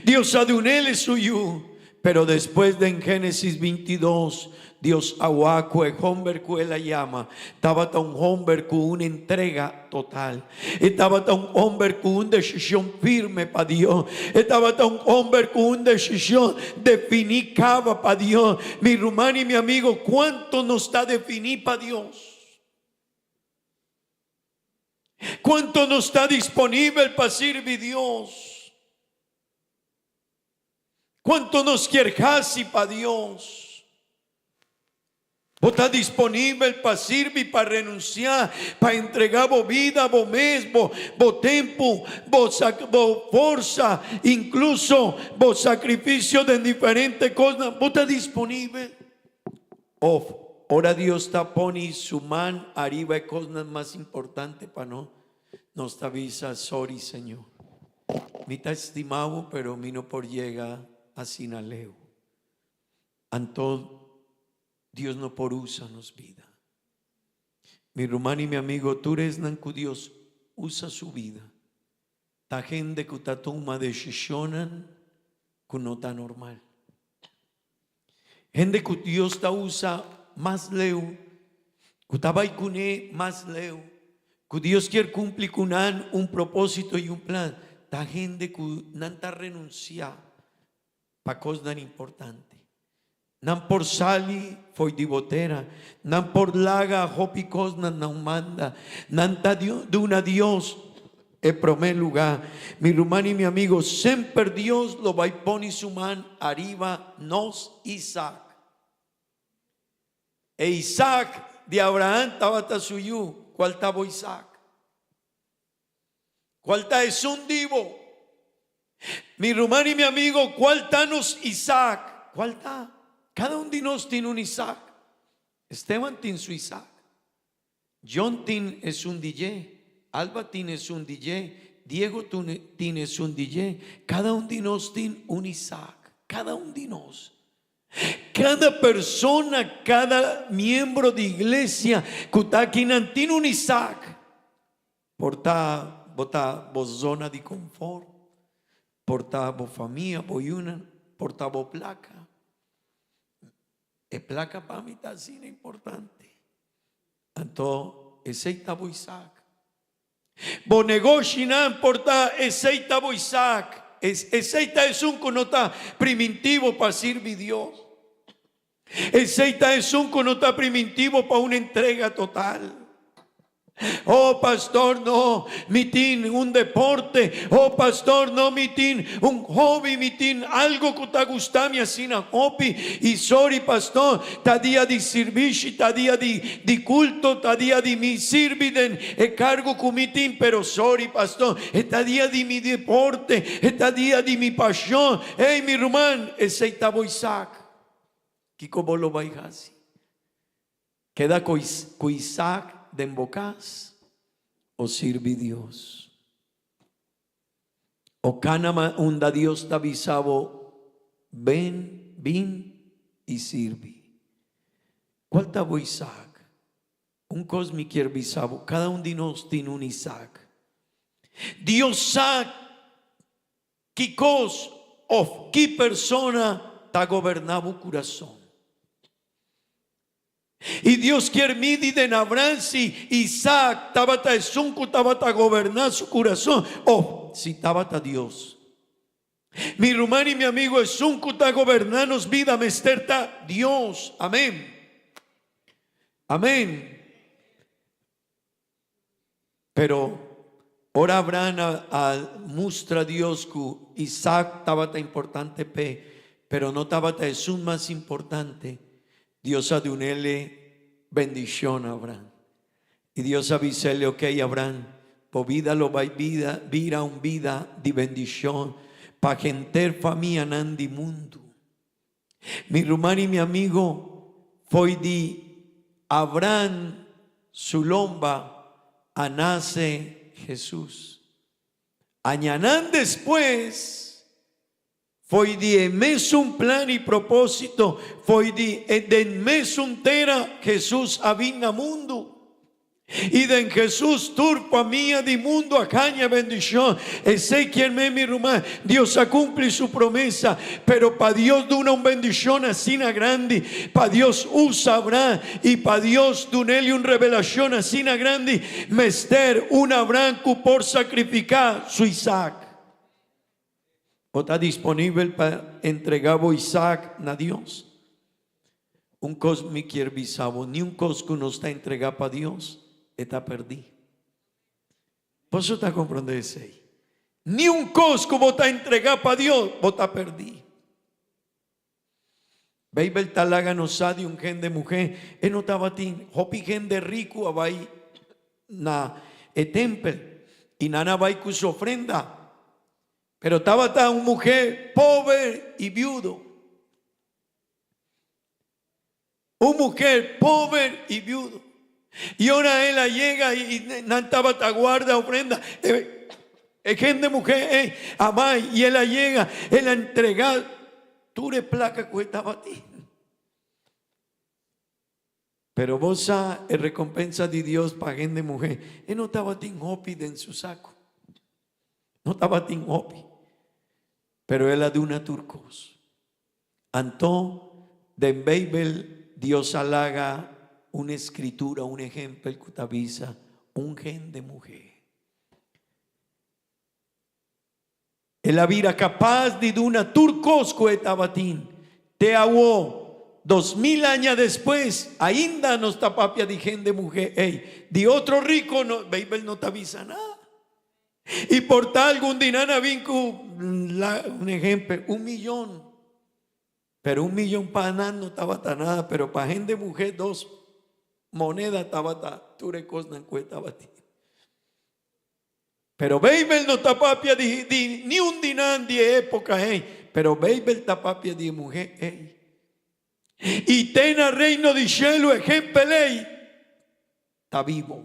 Dios a dunele su yu. Pero despues den Genesis 22, Dios a wak cu e homber cu el a yama tabata un homber cu un entrega total. E tabata un homber cu un decision firme pa Dios. E tabata un homber cu un decision defini caba pa Dios. Mi ruman y mi amigo, cuanto nos ta defini pa Dios? Cuanto nos ta disponibel pa sirbi Dios? Cuanto nos kier haci pa Dios? Bo ta disponibel pa sirbi, pa renuncia, pa entrega bo bida, bo mes, bo, bo tempu, bo, bo forsa, incluso bo sacrificio den diferente cosnan? Bo ta disponibel? Of, ora Dios ta poni su man ariba e cosnan mas importante pa nos, nos ta bisa, Sorry, Señor. Mi ta estima bo, pero mi no por yega asina leu. Anto Dios no por usa nos bida. Mi ruman i mi amigo, tur esnan ku Dios usa su bida ta hende ku ta tuma desishonnan ku no ta normal. Hende ku Dios ta usa mas leu, ku ta bai kuné mas leu, ku Dios kier kumpli ku nan un propósito i un plan, ta hende ku nan ta renunsiá pa kosnan importante. Nan por sali fo'i di bo tera, nan por laga hopi kosnan na un manda. Nan ta duna Dios e promé lugá. Mi ruman i mi amigo, semper Dios lo bai pone su man ariba nos Isaac. E Isaac di Abraham tabata su yu. Cual ta bo Isaac? Cual ta esun di bo? Mi ruman y mi amigo, cual ta nos Isaac? Cual ta? Cada un di nos tin un Isaac. Esteban tin su Isaac. John tin esun di dje, Alba tin esun di dje, Diego tin esun di dje. Cada un di nos tin un Isaac. Cada un di nos. Cada persona, cada miembro di iglesia cu ta akinan tin un Isaac. Por ta bo ta bo zona di confort, por ta bo famia, bo yunan, por ta bo placa. E placa pa mi ta asina importante. Anto esey ta bo Isaac. Bo negoshinan por ta esey ta bo Isaac. Esey ta esun cu no ta primintivo pa sirbi Dios. Esey ta esun cu no ta primintivo pa un entrega total. Oh pastor no, mi tin un deporte, oh pastor no, mi tin un hobby, mi tin algo cu ta gusta mi asina hopi y sorry pastor, ta dia di sirbishi, ta dia di di culto, ta dia di mi sirbi den e cargo cu mi tin, pero sorry pastor, e ta dia di mi deporte, e ta dia di mi pasion, ey mi ruman, esey ta bo Isaac, kico bo lo bay haci? Keda ku Isaac den bo kas o sirbi Dios? O kana unda Dios ta bisa bo ben, bin i sirbi? Kual ta bo Isaac? Un kos mi kier bisa bo, kada un di nos tin un Isaac. Dios sa Ki kos òf ki persona ta goberná bo kurason? I Dios kier midi den Abraham si Isaac tabata esun ku tabata goberná su kurason òf si tabata Dios. Mi ruman i mi amigo, esun ku ta goberná nos bida mester ta Dios. Amén. Amén. Pero ora Abraham a mustra Dios ku Isaac tabata importante p'e, pero no tabata esun mas importante, Dios a dun'ele bendishon a Abraham. I Dios a bis'ele, Ok, Abraham, bo bida lo bai bida bira un bida di bendishon pa henter famianan di mundu. Mi ruman i mi amigo, fo'i di Abraham su lomba a nase Jesus. Añanan despues, fo'i di e mesun plan i propósito, fo'i di e den mesun tera, Jesus a bin na mundu. I den Jesus tur famia di mundu a haña bendishon. Esei kier men, mi ruman, Dios a kumpli su promesa. Pero pa Dios duna un bendishon asina grandi, pa Dios usa Abraham i pa Dios dun'el un revelashon asina grandi, mester un Abraham ku por sakrifiká su Isaac. Bo ta disponibel pa entregá bo Isaac na Dios? Un kos mi kier bisa bo, niun kos ku nos ta entregá pa Dios, e ta pèrdí. Boso ta komprondé esei? Niun kos ku bo ta entregá pa Dios, bo ta pèrdí. Beibel ta laga nos sa di un hende muhé, e no tabatin hopi hende riku a bai na e tempel i nan a bai ku su ofrenda. Pero tabata un muhé pober i biudo. Un muhé pober i biudo. I ora el a yega i nan tabata guarda ofrenda, e hende muhé ei a bai i el a yega, el a entregá tur e plaka ku e tabatin. Pero bo sa e recompensa di Dios pa hende muhé? E no tabatin hopi den su saco. No tabatin hopi. Pero el a duna tur cos. Anto, den Bijbel, Dios a laga un escritura, un ehempel cu ta bisa un hende muhé. El a bira kapas di duna tur kos ku e tabatin. Te awo, 2000 aña despues, ainda nos ta papia di hende muhé ei. Di otro riko no, Beibel no ta bisa nada. I por ta algun di nan a bin ku, la, un ehempel, un miyon. Pero un miyon pa nan no tabata nada, pero pa hende muhé dos moneda tabata tur e kosnan ku e tabatin. Pero Beibel no ta papia di di niun di nan di e époka ei, pero Beibel ta papia di e muhé ei. I te na Reino di Shelu ehèmpel ei ta bibo.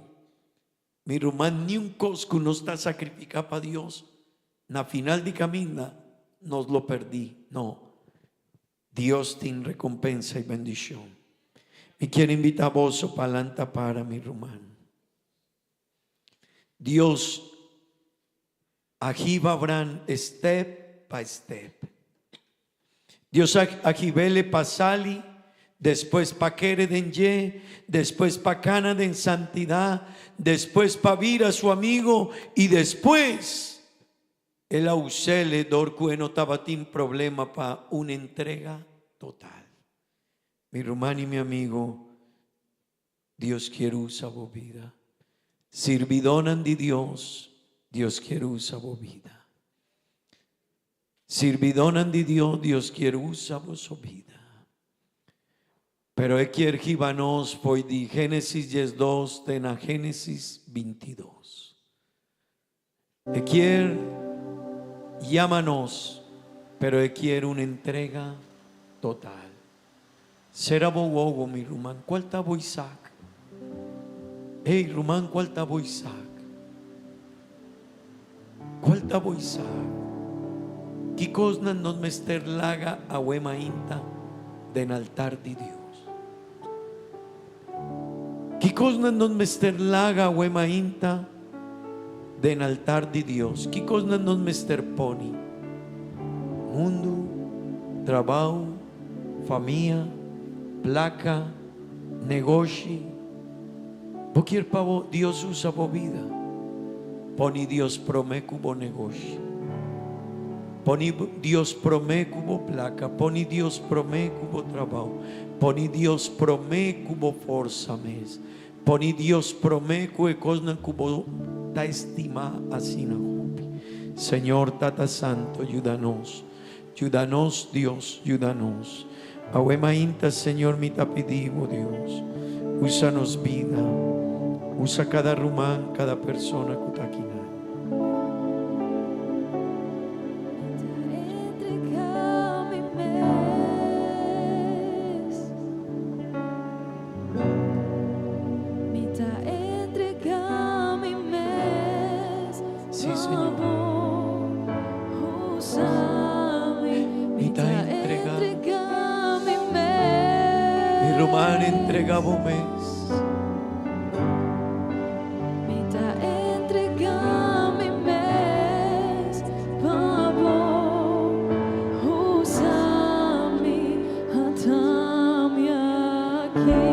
Mi ruman, niun kos ku nos ta sakrifiká pa Dios, na final di kaminda nos lo pèrdí. No. Dios tin rekompensa i bendishon. Mi kier invitá boso pa lanta para, mi ruman. Dios a hiba Abraham step pa step. Dios a hib'ele pa sali, despues pa kere den dje, despues pa kana den santidad, despues pa bira su amigo y despues el a us'ele dor cu e no tabatin problema pa un entrega total. Mi ruman y mi amigo, Dios kier usa bo bida. Sirbidónan di Dios, Dios kier usa bo bida. Sirbidónan di Dios, Dios kier usa boso bida. Pero e kier hiba nos fo'i di Génesis 12 te na Génesis 22. E kier yama nos, pero e kier un entrega total. Sera bo wowo, mi ruman, cual ta bo Isaac? Ey, ruman, cual ta bo Isaac? Cual ta bo Isaac? Ki cosnan nos mester laga awe mainta den altar di Dios? Ki kosnan nos mester laga awe mainta den altar di Dios? Ki kosnan nos mester poni? Mundu, trabou, famia, plaka, negoshi. Bo kier pa bo Dios usa bo bida? Poni Dios prome ku bo negoshi. Poni Dios prome ku bo plaka. Poni Dios prome ku bo trabou. Poni Dios promé ku bo forsa mes. Poni Dios promé ku e kosnan ku bo ta estimá asina hopi. Señor Tata Santo, yuda nos. Yuda nos, Dios, yuda nos. Awe mainta, Señor, mi ta pidi bo, Dios, usa nos bida. Usa kada ruman, kada persona ku ta akinan. Sí, Señor. Mi ta entrega Mi ruman, entrega bo mes. Mi ta entrega mi mes pa bo usa mi ata mi aki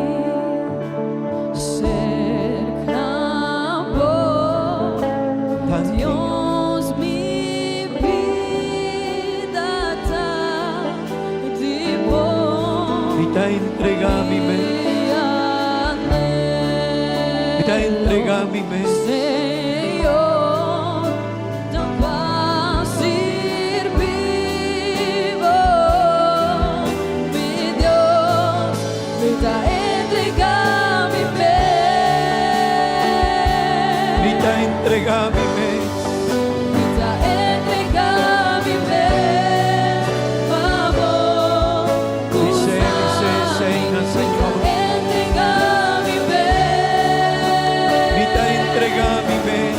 serka bo Dios mi bida ta di bo. Mi ta entrega mi mes. Mi ta entrega mi mes. Mi ta entrega mi mes. Bis'é, bis'é, Seina, Señor. Mi ta entrega mi mes.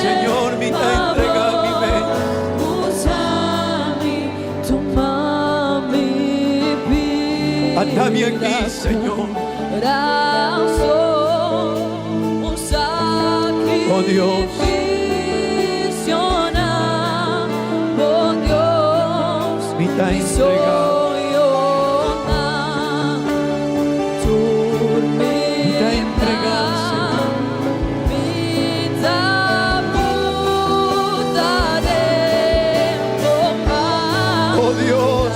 Señor, mi ta entrega mi mes. Ata mi aki, Señor. Oh Dios. Mi ta entrega. Mi ta entrega, Señor. Oh Dios.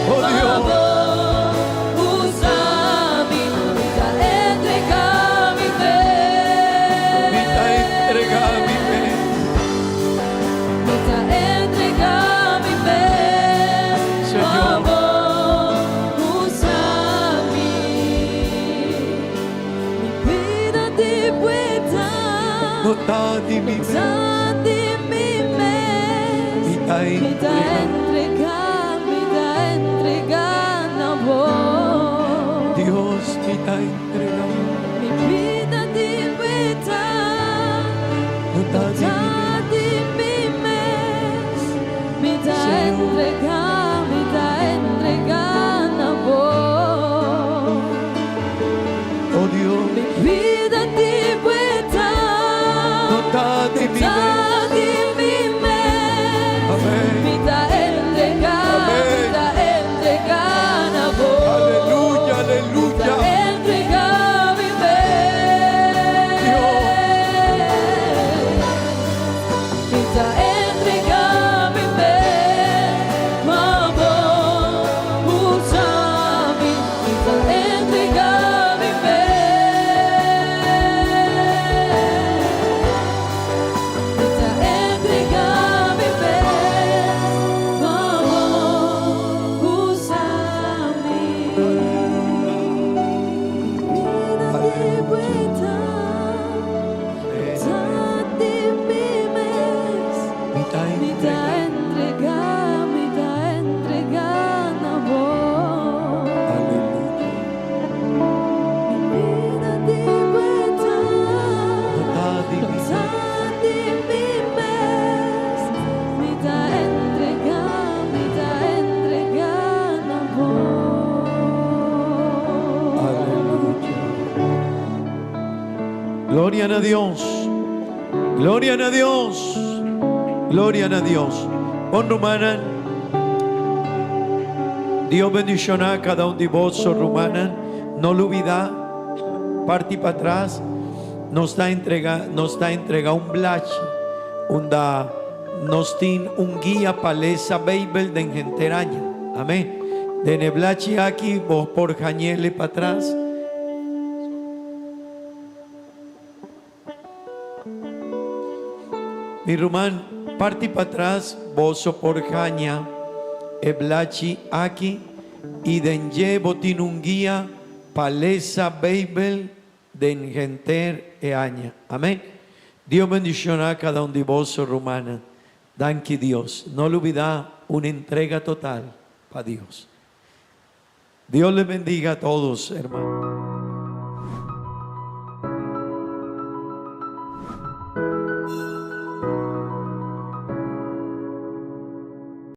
Oh Dios. Oh Dios. Mi ta entrega mi mes. No ta di mi mes. Mi ta entrega. Dios, mi ta entrega. No ta di mi mes. Señor. Oh Dios, Vida di vuelta. no ta di mi Ta mes. di mi mes. Amén. Mi ta entrega, Amén. mi ta entrega na bo. Aleluya, aleluya. Mi ta entrega mi mes. Mi ta entrega mi mes. Pa bo usa mi. Mi ta entrega mi mes. Mi ta entrega mi mes. Pa bo usa mi. Vida di vuelta. Ta di mi mes. Mi ta Mi ta entrega. entrega, mi ta entrega na bo. Aleluya. Mi bida di vuelta. No ta di mi Ta di mi mes. Mi ta entrega, mi ta entrega na bo. Aleluya. Gloria a Dios. Gloria a Dios. Gloria a Dios. Bon rumannan. Dios bendiciona cada un di boso, rumannan. No lubida. Parti patras. Nos ta entrega, nos ta entrega un blachi. Unda nos tin un guia pa lesa Bijbel den henter aña. Amén. Den e blachi aki, bo por hañ'e patras. Mi ruman, parti patras, boso por haña e blachi aki y den dje bo tin un guia pa lesa Bijbel den henter e aña. Amén. Dios bendiciona cada un di boso, rumannan. Danki Dios. No lubida un entrega total pa Dios. Dios les bendiga a todos, hermanos.